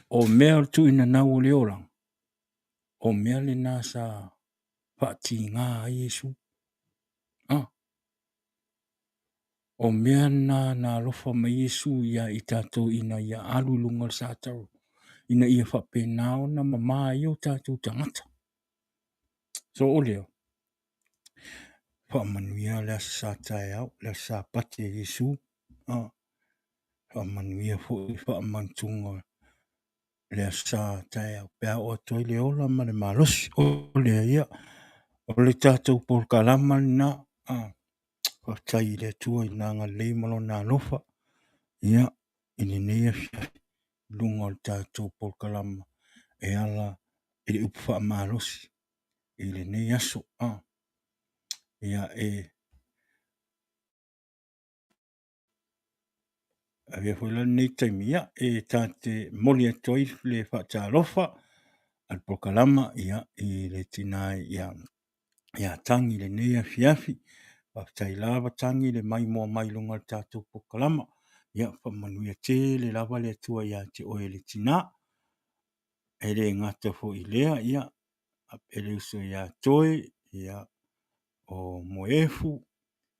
o mea o le tuuina nau o le olaga, o mea lena sa faatiga ai Iesu. Ah. O mea na na alofa mai Iesu ia i tatou ina ia alu i luga o le sataro, ina ia faapena ona mama ai o tatou tagata. So o lea, faamanuia le Aso Sa taeao, le Aso Sapate e Iesu. Ah, faamanuia foi faamantuga le Aso Sa taeao pe a oo atu ai le ola ma le malosi. O lea ia, o le tatou polokalama lena. Ah, faafetai i le Atua i Lona agalelei ma Lona alofa, ia, i lenei afiafi i luga o le tatou polokalama e ala i le upu faamalosi i lenei aso. Ah, ia, e avea foi la lenei taimi, ia, e ta te momoli atu ai le faatalofa a le polokalama, ia, i le tina ia Tangi i lenei afiafi. Faafetai lava Tangi le maimoa mai i luga o le tatou polokalama. Ia, faamanuia tele lava le Atua ia te oe le tina. E le gata foi i lea, ia, e le uso ia Toe, ia, o Moefu,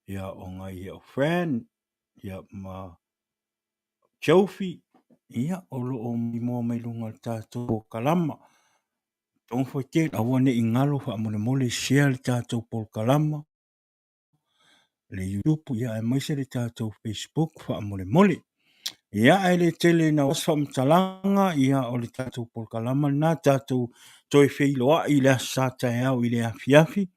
ia, o nai o Fran, ia, ma Jofi, ia, o lo o maimoa mai luga o le tatou polokalama. Don't forget, aua ne i galo faamolemole share le tatou polokalama, le YouTube, ia, aemaise le tatou Facebook faamolemole. Ia, ae le tele ina se faamatalaga, ia, o le tatou polokalama lena, tatou toe feiloai i le Aso Sa taeao i le afiafi,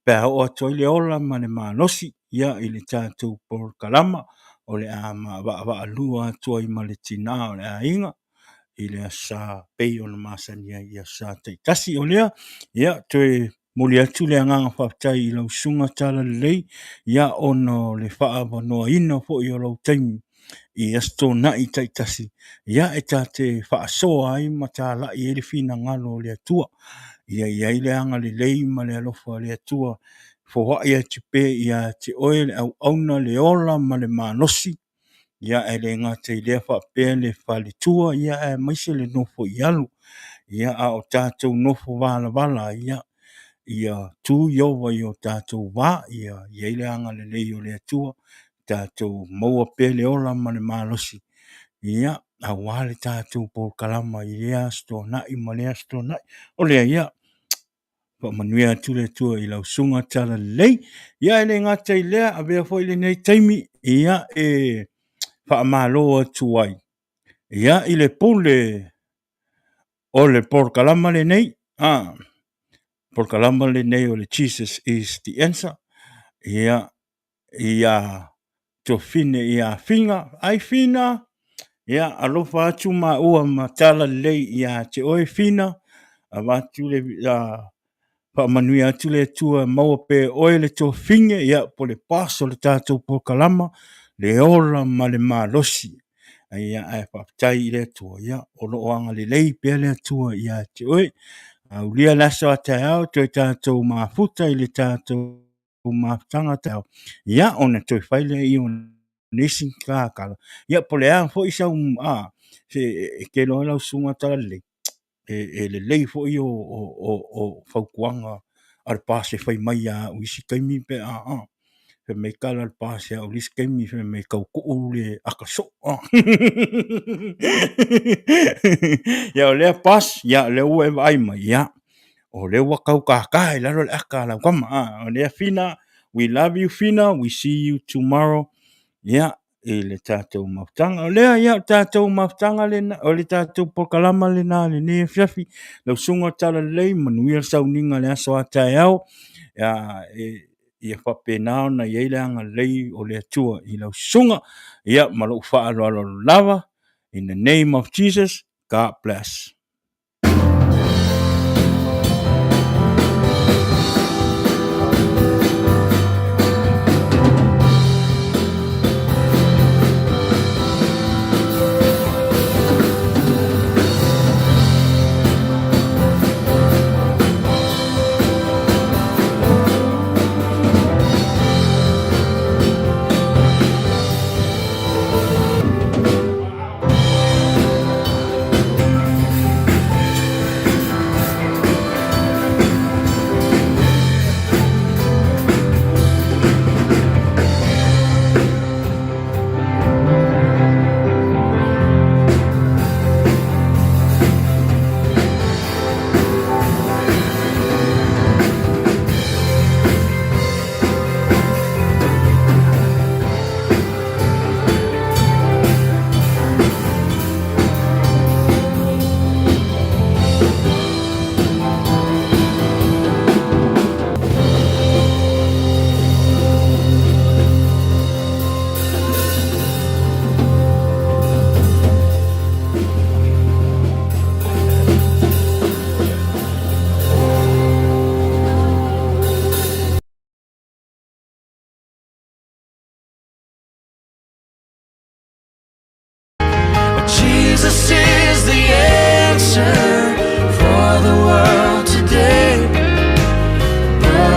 pe a oo atu ai le ola ma le malosi, ia, i le tatou polokalama, o le a vaavaalua atu ai ma le tina o le aiga, i le Aso Sa pei ona masani ai i Aso Sa taitasi. O lea, ia, toe momoli atu le agaga faafetai i lau susuga Talalelei, ia, ona o le faaavanoaina foi o lou taimi i Aso Toonai taitasi, ia, e ta te faasoa ai ma talai ai le finagalo o le Atua. Ia i ai le agalelei ma le alofa o le Atua, foai atu pea ia te oe le auauna, le ola ma le malosi, ia, e le gata i lea faapea le faletua, ia, aemaise le nofo i alo. Ia, a o tatou nofo valavala, ia, ia tu Ieova i o tatou va, ia i ai le agalelei o le Atua, tatou maua pea le ola ma le malosi, ia, aua le tatou polokalama i lea Aso Toonai ma lea Aso Toonai. O lea, ia, faamanuia atu le Atua i lau susuga Talalelei. Ia, e le gata i lea, avea foi lenei taimi, ia, e faamalo atu ai, ia, i le pule o le polokalama lenei, polokalama lenei o le Jesus is the Answer, ia, ia Tofine ia Fina, ai Fina, ia alofa atu maua ma Talalelei ia te oe Fina, avatu le faamanuia atu le Atua maua pea e oe le tofine, ia, po le boss o le tatou polokalama, le ola ma le malosi. Ia, ae faafetai i le Atua, ia, o lo o agalelei pea le Atua ia te oe. Aulia le aso a taeao, toe tatou mafuta i le tatou mafutaga taeao, ia, ona toe fai lea i o nisi kakala, ia, po o le a foi sau, se e te iloa lau susuga Talalelei, e lelei foi o fautuaga a le boss e fai mai ia au i isi taimi pe a, fai mai tala a le boss ia au i le isi taimi, fai mai tau tuu le ata soo. Ia o lea boss, ia o lea ua e vaai mai, ia o lea ua tau tata i lalo le ata a lau tama. O lea Fina, we love you Fina, we see you tomorrow. Ia, i le tatou mafutaga. O lea, ia, o le tatou mafutaga lena, o le tatou polokalama lena i lenei afiafi. Lau susuga Talalelei, manuia le sauniga i le aso a taeao. Ia, ia faapena ona i ai le agalelei o le Atua i lau susuga. Ia, ma lou faaaloalo lava, in the name of Jesus, God bless.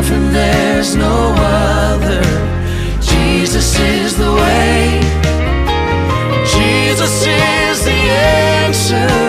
for there's no other. Jesus is the way. Jesus is the answer.